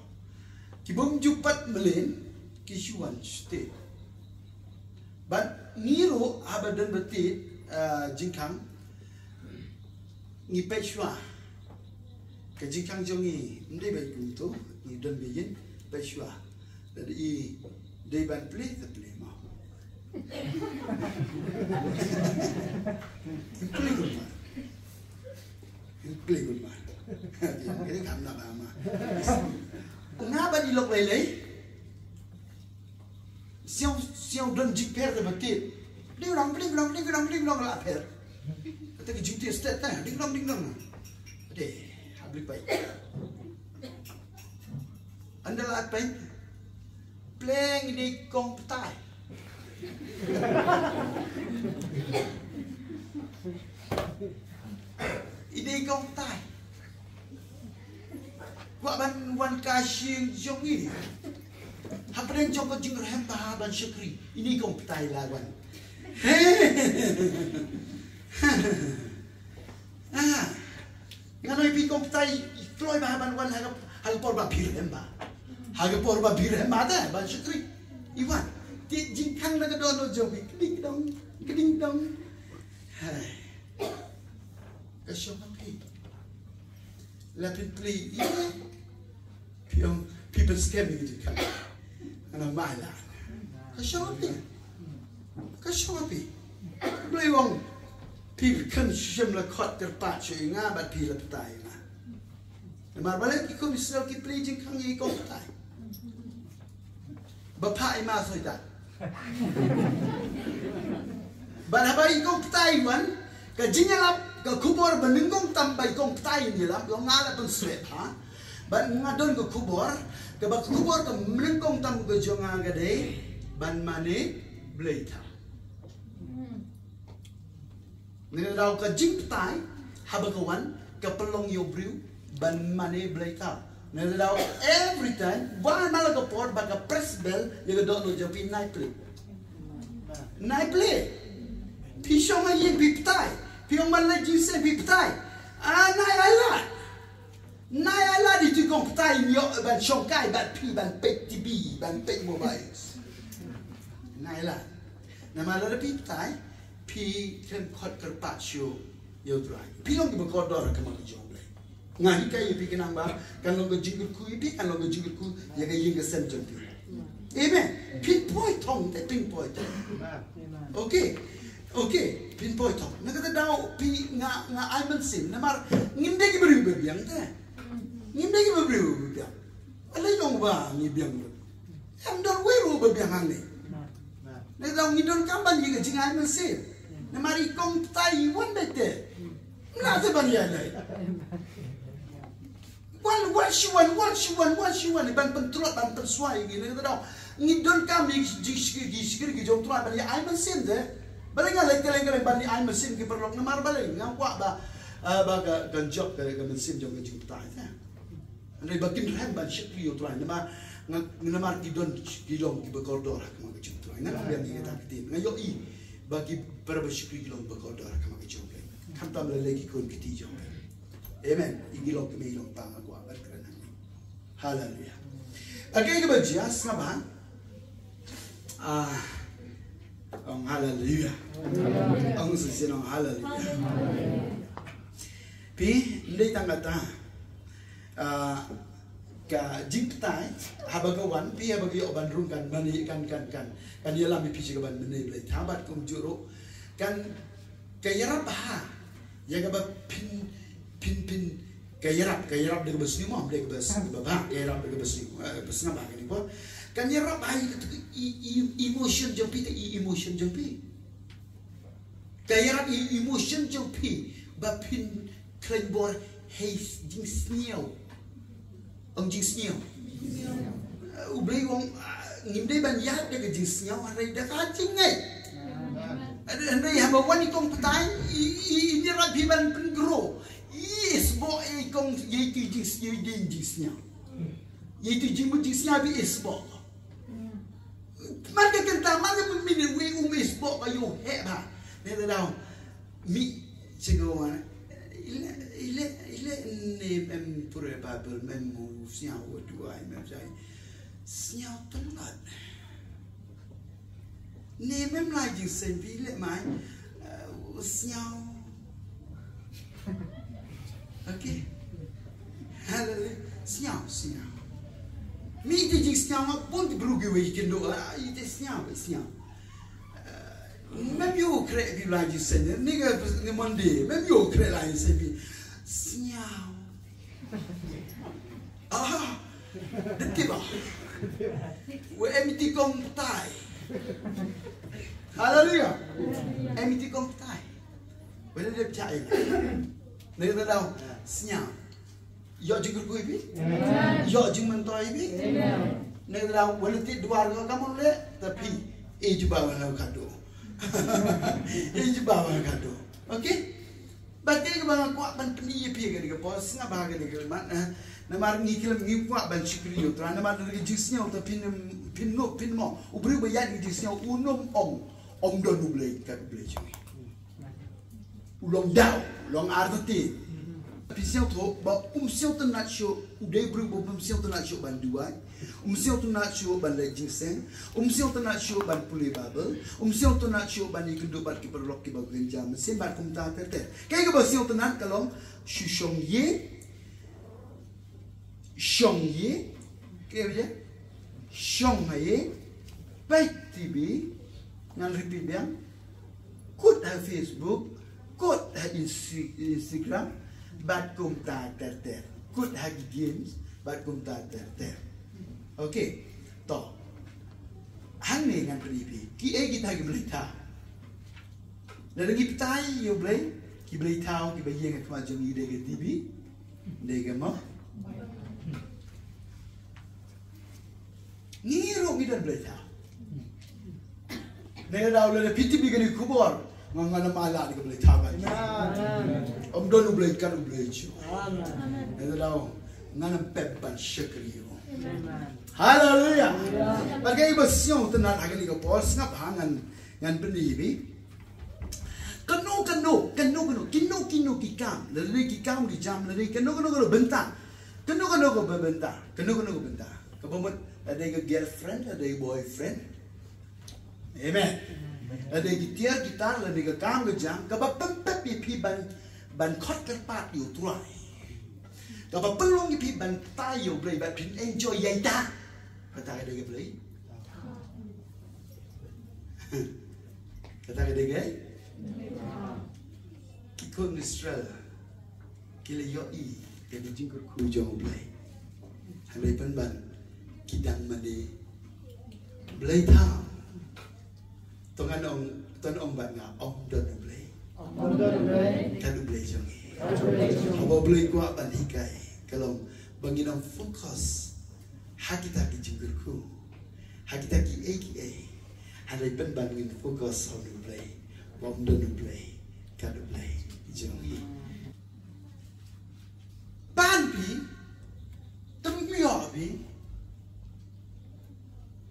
Ki bym ju pat mlien, ki shu wan shatei. Bad ngi ruh haba don ba tied, ah, jingkhang, ngi peit shuwa. Ka jingkhang jong ngi, ym dei ba kumto, ngi don ba ïeit, peit shuwa. Lada i dei ban plie, te plie mo. Plie kumno? Plie kumno? Ka dei kam na ba ma. Nga ba di lok lei lei. Siaw, siaw don jingpher te ba tied. Plie kumno, plie kumno, plie kumno, plie kumno la pher. Kata ka jingtied stet te, ding dong, ding dong. Te, ha plie peit. Ynda la peit, pleng i dei kong pyntai. I dei kong pyntai. Kwah ban wan ka shyieng jong i. Hapdeng jong ka jingrhem bha ban shakri. I dei kong pyntai la wan. Ah, nga ong ïa phi kong Ptai, i kloi bha ban wan ha ka, ha ka por ba phi rhem bha. Ha ka por ba phi rhem bha te ban shakri. I wan. Te jingkhang na ka dohnud jong phi. Kding dong, kding dong. Hai. Ka shong ha phi. La phi plie ïa. Phi ong, phi pynskhem ïa ka jingkhang. Nga ong, mai la. Ka shong ha phi. Ka shong ha phi. Blei ong, phi khlem shym la khot kyrpad shuh ïa nga bad phi la batai ïa nga. Namar balei ki khun Israel ki plie jingkhang ïa i kong Ptai. Ba phah i ma Soitan. Bad haba i kong Ptai i wan, ka jingïalap, ka khubor ba nyngkong tam ba i kong Ptai in ïalap, long nga la pynshlur ha. Bad nga don ka khubor, kaba ka khubor ka nyngkong tam ka jong nga ka dei ban mane blei thaw. Ngi la daw ka jingpyntai, haba ka wan, ka pynlong ïa u briew ban mane blei thaw. Ngi la daw every time, wan man la ka por ba ka press bell ïa ka dohnud jong phi, nai plie. Nai plie. Phi shong ha ïing phi pyntai. Phi ong man la jingïaseng phi pyntai. Ah, nai ai lad. Nai ai lad, ïa i kong Ptai in ïoh ban shongkai bad phi, ban peit T V, ban peit mobile. Nai ai lad. Namar lada phi pyntai, phi khlem khot kyrpad shuh ïa u Trai. Phi long kiba kordor ha khmat ka jong U Blei. Nga hikai ïa phi khnang ba kan long ka jingkyrkhu ïa phi, kan long ka jingkyrkhu ïa ka ïing ka sem jong phi. Amen. Phin poi thong te, phin poi thong. Okay. Okay, phin poi thong. Na kata ka daw phi, nga, nga ai mynsiem. Namar ngim dei ki briew ba biang te. Ngim dei ki briew ba biang. Balei long ba ngi biang lut? Ym don wei ruh ba biang hangne. Na kata ka daw ngi donkam ban ïa ka jingai mynsiem. Namar i kong Ptai i wan beit te. Mla te ban ïa lei. Wan, wan shuwa, wan shuwa, wan shuwa, ban pyntlot, ban pynshuwa ïa ngi. Na kata ka daw ngi donkam ïa ki jingshakri, ki shakri ki jong U Trai ban ïa ai mynsiem te. Balei nga leh kylleng kylleng ban ïa ai mynsiem, ki paralok, namar balei? Nga kwah ba, ah, ba ka, kan jop ka, ka mynsiem jong ka jingpyntai te. Hynrei ba kin rhem ban shakri ïa U Trai, namar nga, namar ki don, ki long kiba kordor ha khmat ka jong U Trai. Nga biang ïa kata ka ktien. Nga ïohi ba ki para ba shakri ki long ba kordor ha khmat ka jong U Blei. Khamtam lei lei ki khun ki kti jong U Blei. Amen. Ïa ki long kmie, ïa ki long kpa, nga kwah ban kren hangne. Haleluya. Okay, kaba jia, sngap bha. Ah, ong haleluya. Ong shisien, ong haleluya. Phi, ym dei tang kata. Ah, ka jingpyntai, haba ka wan, phi haba ka ïoh ban rung kan, mane kan, kan, kan, kan ïalam ïa phi sha ka ban mane blei thaw bad kumjuh ruh kan, ka ïarap bha ïa kaba phin, phin, phin, ka ïarap, ka ïarap da kaba sniew mo, da kaba s-, kaba bha, ka ïarap da kaba sniew, eh, ba sngap bha kane ko. Kan ïarap bha ïa ka, i, i, emotion jong phi, ka i, emotion jong phi. Ka ïarap ïa i emotion jong phi ba phin khlaiñ bor ha i jingsniew. Ong jingsniew. Uh, U Blei u ong, uh, ngim dei ban ïarap da ka jingsniew, hynrei da ka jingngeit. Hynrei haba wan i kong pyntai, i, i, i ïarap phi ban pyngrow. I isbok i kong, ïa itu jingsniew, i dei jingsniew. Ïa itu jingmut jingsniew phi isbok. Man ka kynta, man ka pynmih ne wei, um isbok ka ïoh heh bha. Ne da daw. Mi, sing ko wan. Ile, ile, ile ne mem pure Bible, mem mu sniaw wa duwai, mem jai. Sniaw tynlat. Ne mem lai jingseng phi leh mai, eh, sniaw. Okay. Haleluya. Sniaw, sniaw. Mi te jingsniaw nga bun te bru ki wei kin do, ah, i te sniaw, sniaw. Eh, mem ïoh khreh phi lai jingseng, ni ka, ni Monday, mem ïoh khreh lai jingseng phi. Sniaw. Ah, da tip ah. Wa em iti kong pyntai. Haleluya. Em iti kong pyntai. Wa da dep cha ai. Ne da daw sniaw. Ïoh jingkyrkhu ïa phi. Ïoh jingmyntoi ïa phi. Ne da daw wa da tip dwar ka kamon le ta phi. E juba wa na kado. E juba wa na kado. Okay? Ba te kaba nga kwah ban pyni ïa phi kane ka por, sngap bha kane ka mat, eh. Namar ngi khlem, ngi kwah ban shakri ïa U Trai, namar da ka jingsngew te phin, phin no, phin mo. U briew ba ïaid ka jingsngew un ym ong. Ym don U Blei kat U Blei jong ngi. U long daw, u long artatien. Phi sngewthuh ba um sngewtynnat shuh, u dei briew ba um sngewtynnat shuh ban duwai. Um sngewtynnat shuh ban leit jingïaseng. Um sngewtynnat shuh ban pule Baibl. Um sngewtynnat shuh ban ïakynduh bad ki paralok kiba kynja mynsiem bad kumta ter ter. Kaei kaba sngewtynnat ka long shu shong ïing, shong ïing, kaei ba ïa, shong ha ïing, peit T V, ngan repeat biang, kut ha Facebook, kut ha Insti-, Instagram, bad kumta ter ter. Kut ha ki games, bad kumta ter ter. Okay, to. Hangne ngan pyni phi kiei kita ki blei thaw. Lada ngi batai ïa U Blei, ki blei thaw kiba ïeng ha khmat jong ngi dei ka T V, dei ka mo. Ngi ruh ngi don blei thaw. Ngi daw lada phi tip ïa kane ka khubor, nga, ngan ym ailad ïa ka blei thaw ka. Ym don U Blei kat U Blei jong. Ngi daw ngan ym pep ban shakri ïa u. Haleluya. Bad kaei ba sngewtynnat ha kane ka por, sngap ha ngan, ngan pyni ïa phi. Kano kano, kano kano, kino kino ki kam, lada dei ki kam ki jam, lada dei kano kano kano bynta. Kano kano kano bynta, kano kano kano bynta. Kaba mut, lada dei ka girlfriend, lada dei boyfriend. Amen. Lada dei ki tiar ki tar, lada dei ka kam ka jam, kaba pynpep ïa phi ban, ban khot kyrpad ïa U Trai. Kaba pynlong ïa phi ban batai ïa U Blei, ban phin enjoy ïa ita. Kata ka dei ka blei. Kata ka dei ka, ki khun Israel ki la ïohi ïa ka jingkyrkhu jong U Blei. Hynrei pynban ki dang mane blei thaw. To ngan ong, to ngan ong bad nga, ym don U Blei. Ym don U Blei. Kat U Blei jong ngi. Kat U Blei jong ngi. Haba U Blei u kwah ban hikai, ka long ba ngin ym focus ha kita ki jingkyrkhu, ha kita kiei kiei. Hynrei pynban ngin focus ha U Blei. Ba ym don U Blei kat U Blei jong ngi. Pan phi, tang ym ïoh phi.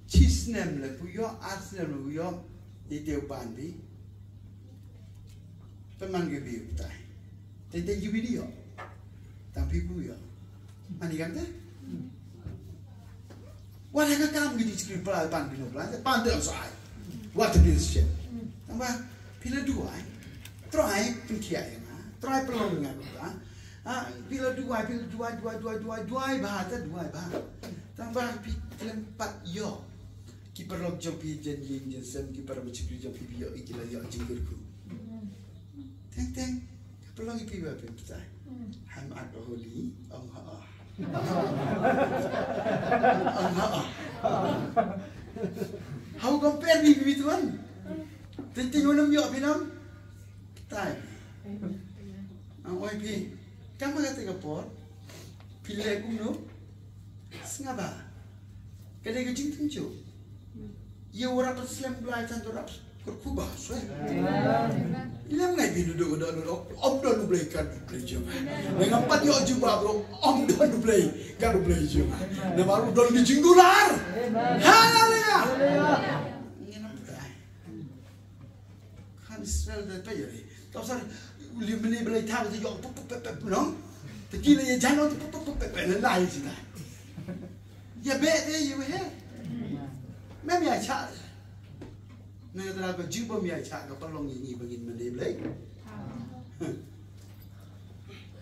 Shi snem leh phi ïoh, ar snem leh phi ïoh, ïa te u pan phi. Pynban ki briew batai. Te te ki briew ïoh. Tang phi phi ïoh. Ani kam te? Wat la ka kam ki dei shakri, pynlait pan phi, no pynlait, pan te ym sah ai. Wat te phi shisha. Tang ba phi la duwai. Trai pynkhiah ïa nga. Trai pynlong ïa nga, Trai. Ah, phi la duwai, phi la duwai, duwai, duwai, duwai, duwai bha, te duwai bha. Tang ba phi khlem pat ïoh. Ki paralok jong phi, jan ïing jan sem, ki para bashakri jong phi, phi ïoh, ki la ïoh jingkyrkhu. Teng teng, ka pynlong ïa phi ba phin batai. Hangno, Holy? Ong ha, ah. Ong ha, ah. How compare ni phi tuan? Teng teng, u nam ïoh, phi nam batai. Ang oi phi, kam ha kata ka por phi leh kumno? Sngap ba ka dei ka jingtynjuh. Ïa u rap slem Blei, tang u rap kyrkhu ba swe. Lem ngai phi duh duh duh duh, ym don U Blei kat U Blei jong nga. Ngan pat ïoh jubab ruh, ym don U Blei kat U Blei jong nga. Namar u don ki jingdular. Haleluya. Ngin ym batai. Kan Israel da pa ïa ri. Tau sar li mene blei thaw te ïoh pup pup pep pep, no? Te ki la ïa jan, no, te pup pup pep pep, ne lai sita. Ïa beh te ïa beh. Mem ïa cha. Ne trai ka jubab ïa cha ka pynlong ïa ngi ba ngin mene blei.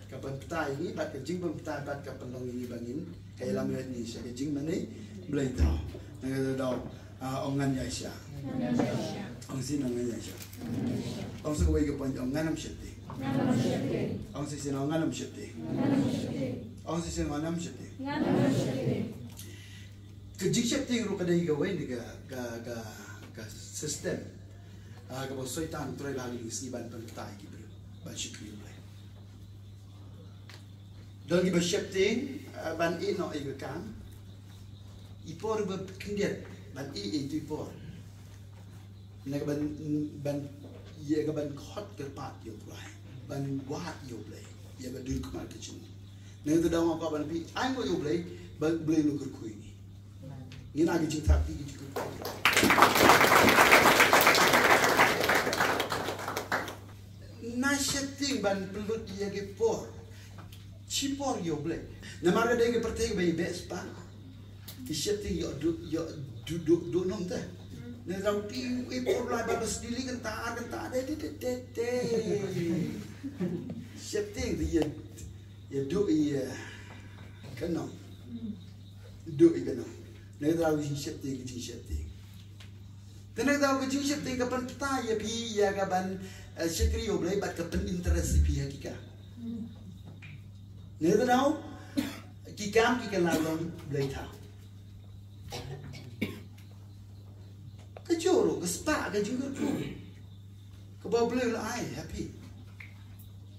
Ka pynbatai ïa ngi bad ka jingpynbatai bad ka pynlong ïa ngi ba ngin, ka ïalam ïa ngi sha ka jingmane blei thaw. Ngan da daw, ah, ong ngan ïaishah. Ong shisien ong ngan ïaishah. Ong sa kawei ka point, ong ngan ym sheptieng. Ong shisien ong ngan ym sheptieng. Ong shisien ong ngan ym sheptieng. Ka jingsheptieng ruh ka dei kawei na ka, ka, ka, ka system, ah, kaba u Soitan u trei bha ha ki sngi ban pynbatai ki briew ban shakri Blei. Don kiba sheptieng, ah, ban ïeh noh ïa ka kam. I por ba khyndiat ban ïeh ïa itu i por. Na ka ban, ban, ïa ka ban khot kyrpad ïa U Blei, ban wad ïa U Blei ïa ka dei khmat ka jong u. Na ka daw nga kwah ban phi, ai nguh ïa U Blei ba U Blei u la kyrkhu ïa ngi. Ngin ai ka jingthaw kti, ka jingkyrkhu. ban pynlut ïa ki por. Shi por ïa U Blei. Namar ka dei ka pyrthei ba i beh spah. Ki sheptieng ïoh duh, ïoh duh, duh, duh nong te. Ne rau ti i por lai ba bas dili kynta, kynta, de, de, de, de, de. Sheptieng te ïa, ïa duh ïa ka nong. Duh ïa ka nong. Ne rau i sheptieng, i sheptieng. Te nang daw ka jingsheptieng ka pynptai ïa phi ïa ka ban, eh, shakri U Blei bad ka pyn-interest ïa phi ha ki kam. Nang daw ki kam ki kylla long blei thaw. Ka jur ka spah ka jingkyrkhu kaba U Blei u la ai ha phi.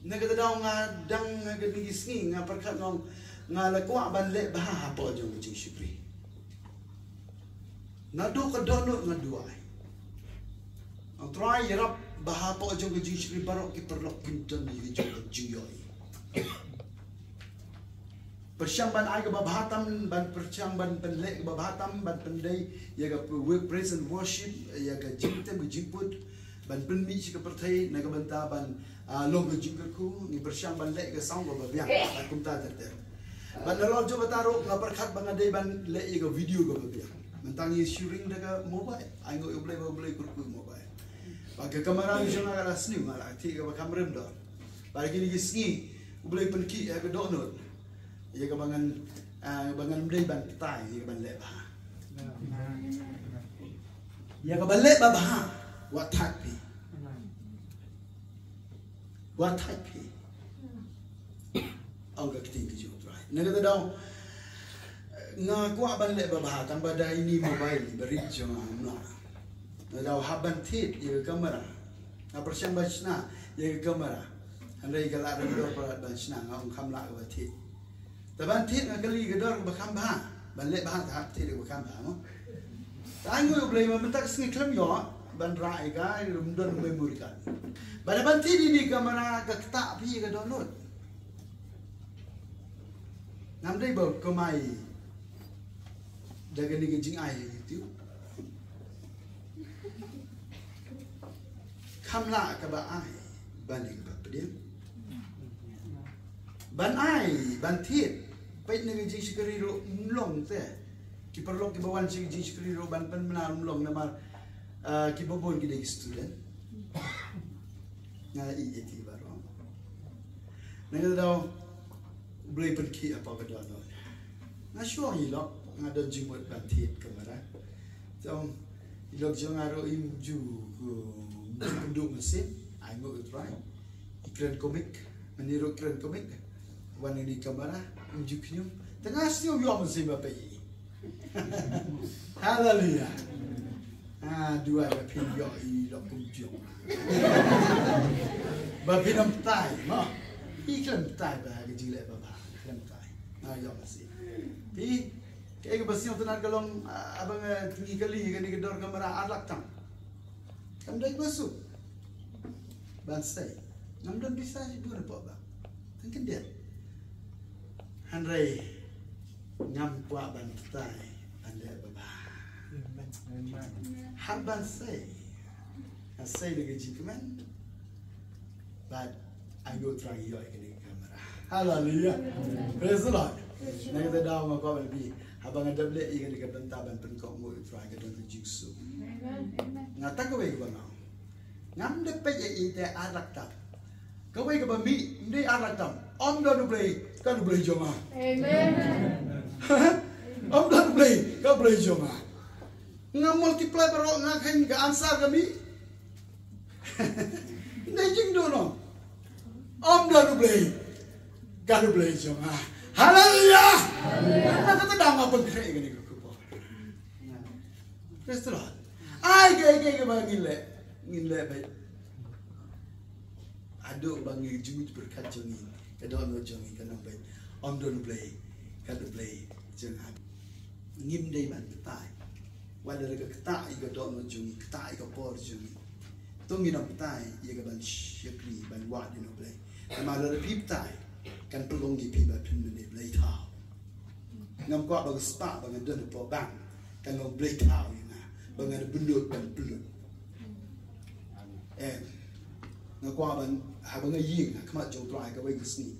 Na kata daw nga dang ha kine ki sngi nga pyrkhat nong nga la kwah ban leh bha hapoh jong ka jingshakri. Naduh ka dohnud nga duwai. Ong Trai, ïarap ba hapoh jong ka jingshakri baroh ki paralok kin don ïa ka jong ka jingïohi. Pyrshang ban ai kaba bha tam, ban pyrshang ban pynleh kaba bha tam, ban pyndei ïa ka praise and worship, ïa ka jingtem ka jingput, ban pynmih sha ka pyrthei na ka bynta ban, ah, long ka jingkyrkhu. Ngi pyrshang ban leh ka song kaba biang bad kumta ter ter. Bad halor jong kata ruh nga pyrkhat ba nga dei ban leh ïa ka video kaba biang. Mynta ngi shooting da ka mobile. Ai nguh ïa U Blei ba U Blei kyrkhu mobile. Bad ka kamera jong nga ka la sniew, nga la thied kaba kham rem dor. Bad kine ki sngi U Blei pynkhih ïa ka dohnud ïa kaba ngan, ah, ba ngan ym dei ban pyntai ïa ka ban leh bha. Ïa ka ban leh bha bha. Wat thait phi. Wat thait phi. Ong ka ktien ka jong U Trai. Na kata daw nga kwah ban leh bha bha tang ba da ine i mobile ba rit jong nga, ym lah. Na daw hap ban thied ïa ka kamera. Nga pyrshang ban shna ïa ka kamera. Hynrei ka la rem dor palat ban shna, nga ong kham lah kaba thied. Te ban thied nga kylli ka dor kaba kham bha. Ban leh bha te hap thied kaba kham bha mo. Te ai nguh ïa U Blei ba mynta ka sngi khlem ïoh ban rah ïa ka, ym don memory card. Ba da ban thied ine i kamera ka ktah phi ïa ka download. Ngam dei ba kamai da kane ka jingai ha YouTube. Kham lah kaba ai ban ïa kaba pdiang. Ban ai, ban thied. Peit na ka jingshakri ruh ym long te. Ki paralok kiba wan sha ka jingshakri ruh ban pynbna ym long namar, ah, kiba bun ki dei ki student. Nga ïeit ïa ki baroh. Na kata daw U Blei pynkhih hapoh ka dohnud. Nga shu ong i lok, nga don jingmut ban thied kamera. Te ong i lok jong nga ruh im ju, ku, im ju pynduh mynsiem, ai nguh ïa U Trai. I kren komik, mane ruh kren komik. Wan ïa ine i kamera, im ju khñium. Te nga shu ïoh mynsiem ba peit. Haleluya. Ah, duwai ba phin ïoh i lok kumjuh. Ba phin ym tai, mo. Phi khlem tai ba ka jingleh ba bha, khlem tai. Nga ïoh mynsiem. Phi, kaei kaba sngewtynnat ka long, ah, haba nga, eh, ngi kylli kane ka dor kamera ar lak tam. Kam dei ba suk ban sei. Ngam don pisa shibun hapoh bank. Tang khyndiat. Hynrei ngam kwah ban pyntai ban leh ba bha. Hap ban sei. Nga sei da ka jingkmen. Bad ai nguh Trai ïoh ïa kane ka kamera. Haleluya. Praise the Lord. Na kata daw nga kwah ban ong, haba nga dep leh ïa kane ka bynta ban pynkohnguh ïa U Trai ka don ka jingsuk. Nga tang kawei kaba nga ong. Ngam dei peit ïa ite ar lak tam. Kawei kaba mih, ym dei ar lak tam. Ym don U Blei, ka U Blei jong nga. Amen. Ym don U Blei, ka U Blei jong nga. Nga multiply baroh nga khein ka answer ka mih. Ym dei jingduh noh. Ym don U Blei, ka U Blei jong nga. Haleluya. Haleluya. Nga kata dang nga pynkhreh kane ka khubor. Praise the Lord. Ai, kaei, kaei, kaei ba ngin leh, ngin leh beit. Haduh ba ngi jingmut pyrkhat jong ngi, ka dohnud jong ngi kan ym beit. Ym don U Blei, ka U Blei jong nga. Ngim dei ban ktah. Wat la ka ktah ïa ka dohnud jong ngi, ktah ïa ka por jong ngi. To ngin ym ktah ïa ka ban shakri, ban wad ïa U Blei. Namar lada phi ktah, kan pynlong ïa phi ba phin mane blei thaw. Ngam kwah ba ka spah ba nga don hapoh bank kan long blei thaw ïa nga ba ngan bynnud ban pynlut. Em. Nga kwah ban, haba nga ïeng ha khmat jong U Trai kawei ka sngi,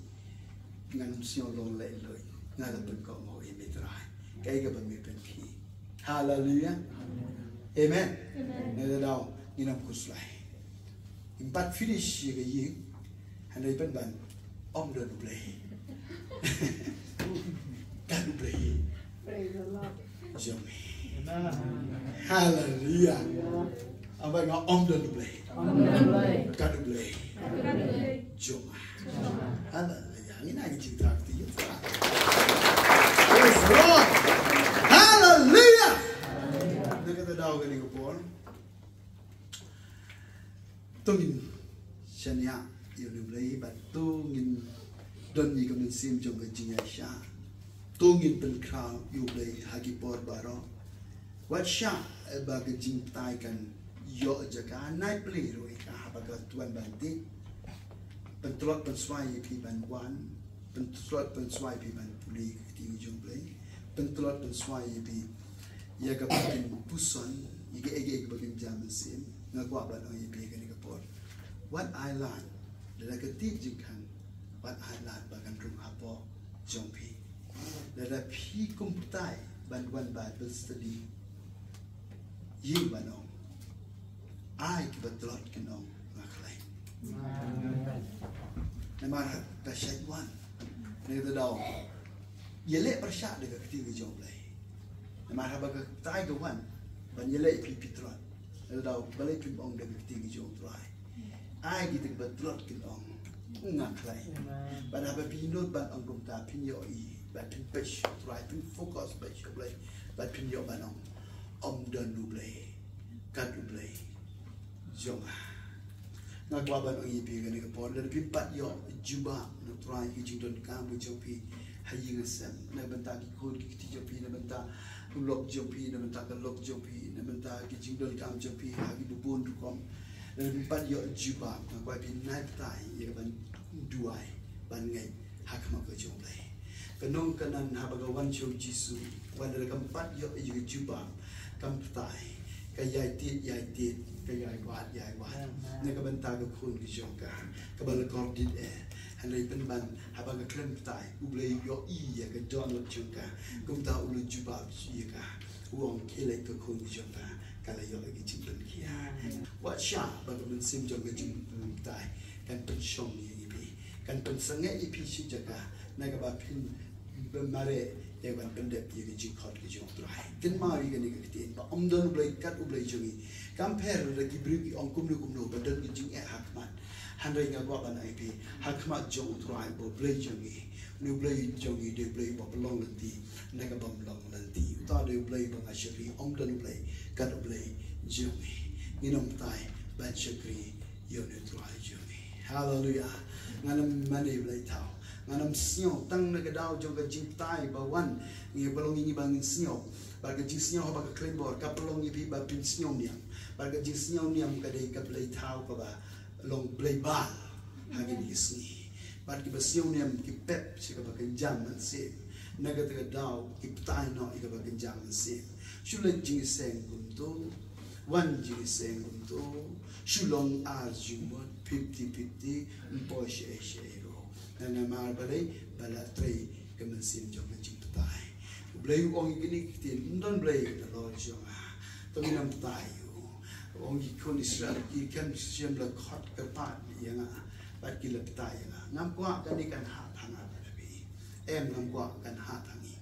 ngan ym sngew long lehluid. Nga la pynkohnguh ïa me Trai, kaei kaba me pynkhih. Haleluia. Amen. Amen. Ngi la daw, ngin ym khuslai. Ngim pat finish ïa ka ïing hynrei pynban ym don U Blei. Kat U Blei. Praise the Lord. Jong me. Haleluia. Aba nga ym don U Blei. Kat U Blei. Jong nga. Haleluia. Ngin ai jingthrang ïa U Trai. Praise the Lord. Haleluia. Na kata ka daw kane ka por, to ngin shaniah ïa U Blei bad to ngin don ïa ka mynsiem jong ka jingïaishah. To ngin pynkhraw ïa U Blei ha ki por baroh. Wat shah ba ka jingbatai kan ïoh jaka, nai plie ruh ïa ka haba ka wan ban tied. Pyntlot pynswai ïa phi ban wan, pyntlot pynswai ïa phi ban pule ka ktien jong U Blei, pyntlot pynswai ïa phi ïa kaba kin puson, ïa kaei kaei kaba kin jia mynsiem. Nga kwah ban ong ïa phi kane ka por, wat ai lad, lada ka tied jingkhang, wat ai lad ba kan rung hapoh jong phi. Lada phi kum batai ban wan Bible study, ïeng ban ong, ai kiba tlot kin ong, nga khlaiñ. Namar ka shait wan, na kata ka daw, ïaleh pyrshah da ka ktien ka jong U Blei. Namar haba ka batai ka wan ban ïaleh ïa phi, phi tlot, na kata ka daw balei phim ong da ka ktien ka jong U Trai? Ai kita kiba tlot kin ong, nga khlaiñ. Bad haba phi nud ban ong kumta, phin ïohi bad phin peit sha U Trai, phin focus peit sha U Blei bad phin ïoh ban ong, ym don U Blei kat U Blei jong nga. Nga kwah ban ong ïa phi kane ka por, lada phim pat ïoh jubab na U Trai ki jingdonkam ka jong phi ha ïing ha sem, na bynta ki khun ki kti jong phi, na bynta u lok jong phi, na bynta ka lok jong phi, na bynta ki jingdonkam jong phi ha kiba bun rukom, lada phim pat ïoh jubab, nga kwah phi nai batai ïa ka ban duwai, ban ngeit ha khmat ka jong U Blei. Ka nongkynnoh haba ka wan sha U Jisu, wat lada kam pat ïoh ïa ka jubab, kam batai, ka ïai tied ïai tied, ka ïai wad ïai wad na ka bynta ka khun ka jong ka kaba la kordit eh. Hynrei pynban haba ka khlem batai, U Blei u ïohi ïa ka dohnud jong ka. Kumta u la jubab ïa ka, u ong, khie leit ka khun ka jong ka, ka la ïoh ïa ka jingpynkhiah. Wat shah ba ka mynsiem jong ka jingbatai kan pynshong ïa phi, kan pynsangeh ïa phi sha jaka na kaba phin mareh ïa ban pyndep ïa ka jingkhot ka jong U Trai. Kynmaw ïa kane ka ktien ba ym don U Blei kat U Blei jong ngi. Kam pher lada ki briew ki ong kumno kumno ba don ka jingeh ha khmat. Hynrei nga kwah ban ai phi, ha khmat jong U Trai uba U Blei jong ngi, une U Blei jong ngi dei U Blei uba pynlong lynti na ka bym long lynti. Uta dei U Blei ba nga shakri, ym don U Blei kat U Blei jong ngi. Ngin ym batai ban shakri ïa une U Trai jong ngi. Haleluia. Ngan ym mane blei thaw. Ngan ym sngew tang na ka daw jong ka jingbatai ba wan, ngi ba long ïa ngi ba ngin sngew. Bad ka jingsngew haba ka khlem bor ka pynlong ïa phi ba phin sngew niam. Bad ka jingsngew niam ka dei ka blei thaw kaba long blei bal ha kine ki sngi. Bad kiba sngew niam ki pep sha kaba kynjam mynsiem. Na kata ka daw ki batai noh ïa kaba kynjam mynsiem. Shu leit jingïaseng kumto, wan jingïaseng kumto, shu long ar jingmut, fifty fifty, ym poi shaei shaei ruh. Namar balei? Ba la trei ka mynsiem jong ka jingbatai. U Blei u ong ïa kine ki ktien, ym don Blei halor jong nga. To ngin ym batai ïa u. U ong ïa ki khun Israel, ki khlem shym la khot kyrpad ïa nga bad ki la batai ïa nga. Ngam kwah kane kan hap ha nga bad ha phi. Em, ngam kwah kan hap ha ngi.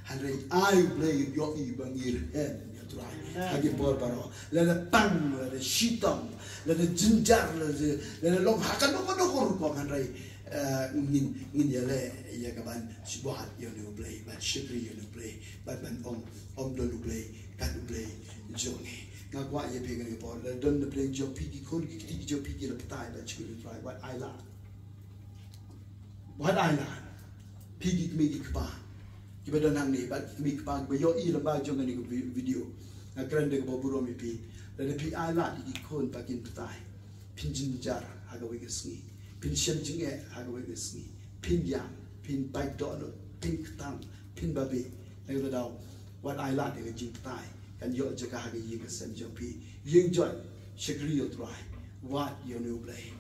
Hynrei ai U Blei u ïohi ba ngi rhem ïa U Trai ha ki por baroh. Lada pang, lada shitom, lada jynjar, lada, lada long ha kano kano ka rukom, hynrei, eh, ngin, ngin ïaleh ïa ka ban sngewbha ïa une U Blei, ban shakri ïa une U Blei, ban, ban ong, ym don U Blei kat U Blei jong ngi. Nga kwah ïa phi kane ka por, lada don na pdeng jong phi ki khun ki kti ki jong phi ki la batai ban shakri ïa U Trai, wat ai lad. Wat ai lad. Phi ki kmie ki kpa kiba don hangne bad ki kmie ki kpa kiba ïohi lyngba jong kane ka vi-, video. Nga kren da kaba burom ïa phi. Lada phi ai lad ïa ki khun ba kin batai, phin jynjar ha kawei ka sngi. Phin shem jingeh ha kawei ka sngi. Phin ïam, phin pait dohnud, phin ktang, phin babe. Na kata ka daw, wat ai lad ïa ka jingbatai kan ïoh jaka ha ka ïing ka sem jong phi. Ïeng joit, shakri ïa U Trai. Wad ïa une U Blei.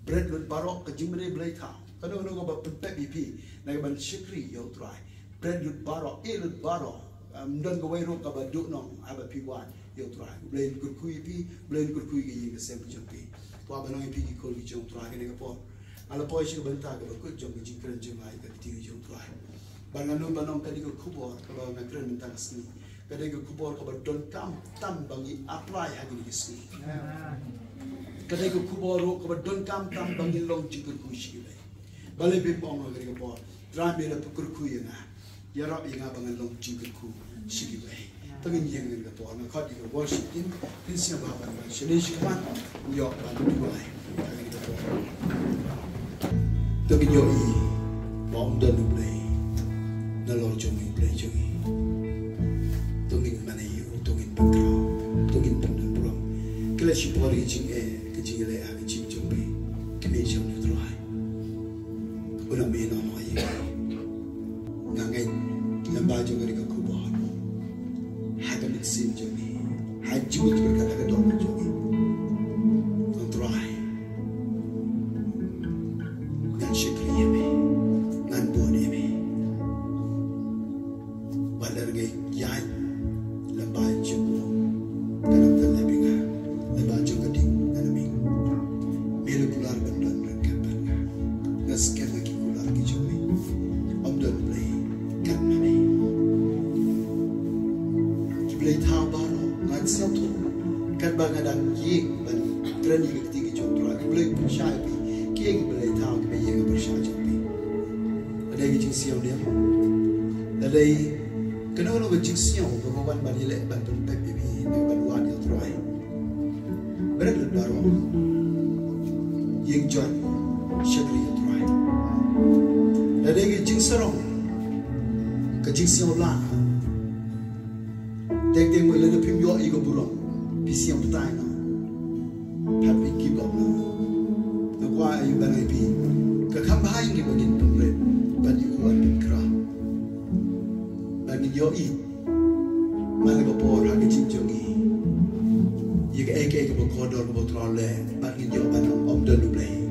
Bret lut baroh ka jingmane blei thaw. Kano kano kaba pynpep ïa phi na ka ban shakri ïa U Trai. Bret lut baroh, eh lut baroh. Ym don kawei ruh kaba duh nong haba phi wad ïa U Trai. Blei un kyrkhu ïa phi, Blei un kyrkhu ïa ka ïing ka sem ka jong phi. Kwah ban ong ïa phi ki khun ki jong U Trai kane ka por. Nga la poi sha ka bynta kaba kut jong ka jingkren jong nga ïa ka ktien jong U Trai. Bad ngan nud ban ong ka dei ka khubor kaba nga kren mynta ka sngi. Ka dei ka khubor kaba donkam tam ba ngi apply ha kine ki sngi. Ka dei ka khubor ruh kaba donkam tam ba ngi long jingkyrkhu sha kiwei. Balei phim ong ha kane ka por, Trai me la pynkyrkhu ïa nga, ïarap ïa nga ba ngan long jingkyrkhu sha kiwei. To ngin ïeng ha kane ka por, nga khot ïa ka worship team, kin sngewbha ban wan shane shakhmat, ïoh ban duwai ha kane ka por. To ngin ïohi ba ym don U Blei nalor jong ngi, U Blei jong ngi. To ngin mane ïa u, to ngin pynkhraw, to ngin pyndonburom. Ki la shipor ïa ka jingeh, ka jingïaleh ha ka jingim jong phi. Kynmaw ïa U Trai. U nang mih noh noh ïa ngi. Nga ngeit lem bad jong ka dei ka khubor ha ka mynsiem jong ngi, ha jingmut jingpyrkhat ha ka dohnud jong ngi. Ko Trai, ngan shakri ïa me, ngan bud ïa me. Wat la ngi ïaid lem bad jong u, ka nang tang lem ïa nga, lem bad jong ka ding ngan mih. Me la kular ban don ryngkat bad nga. Nga skhem ha ki kular ki jong me. Ym don blei kat ma me. Ki blei thaw baroh nga sngewthuh katba nga dang ïeng ban kren ïa ka ktien ka jong U Trai. Ki blei pyrshah ïa phi, ki ïa ki blei thaw kiba ïeng ha pyrshah jong phi. Lada dei ka jingsngewdiang, lada dei kano kano ka jingsngew kaba wan ban ïaleh ban pynpep ïa phi, ban wad ïa U Trai. Bret lut baroh. Ïeng join, shakri ïa U Trai. Lada dei ka jingsarong, ka jingsngewlah. Teng teng mo lada phim ïoh ïa ka burom, phi sngewbha noh. Phat phi give up noh. Nga kwah ïa u ban ai phi ka kham bha ïa ngi ba ngin pynrit bad ïa u ban pynkhraw. Ba ngin ïohi man la ka por ha ka jingim jong ngi ïa kaei kaei kaba kordor kaba U Trai u leh, ba ngin ïoh ban ong ym don U Blei.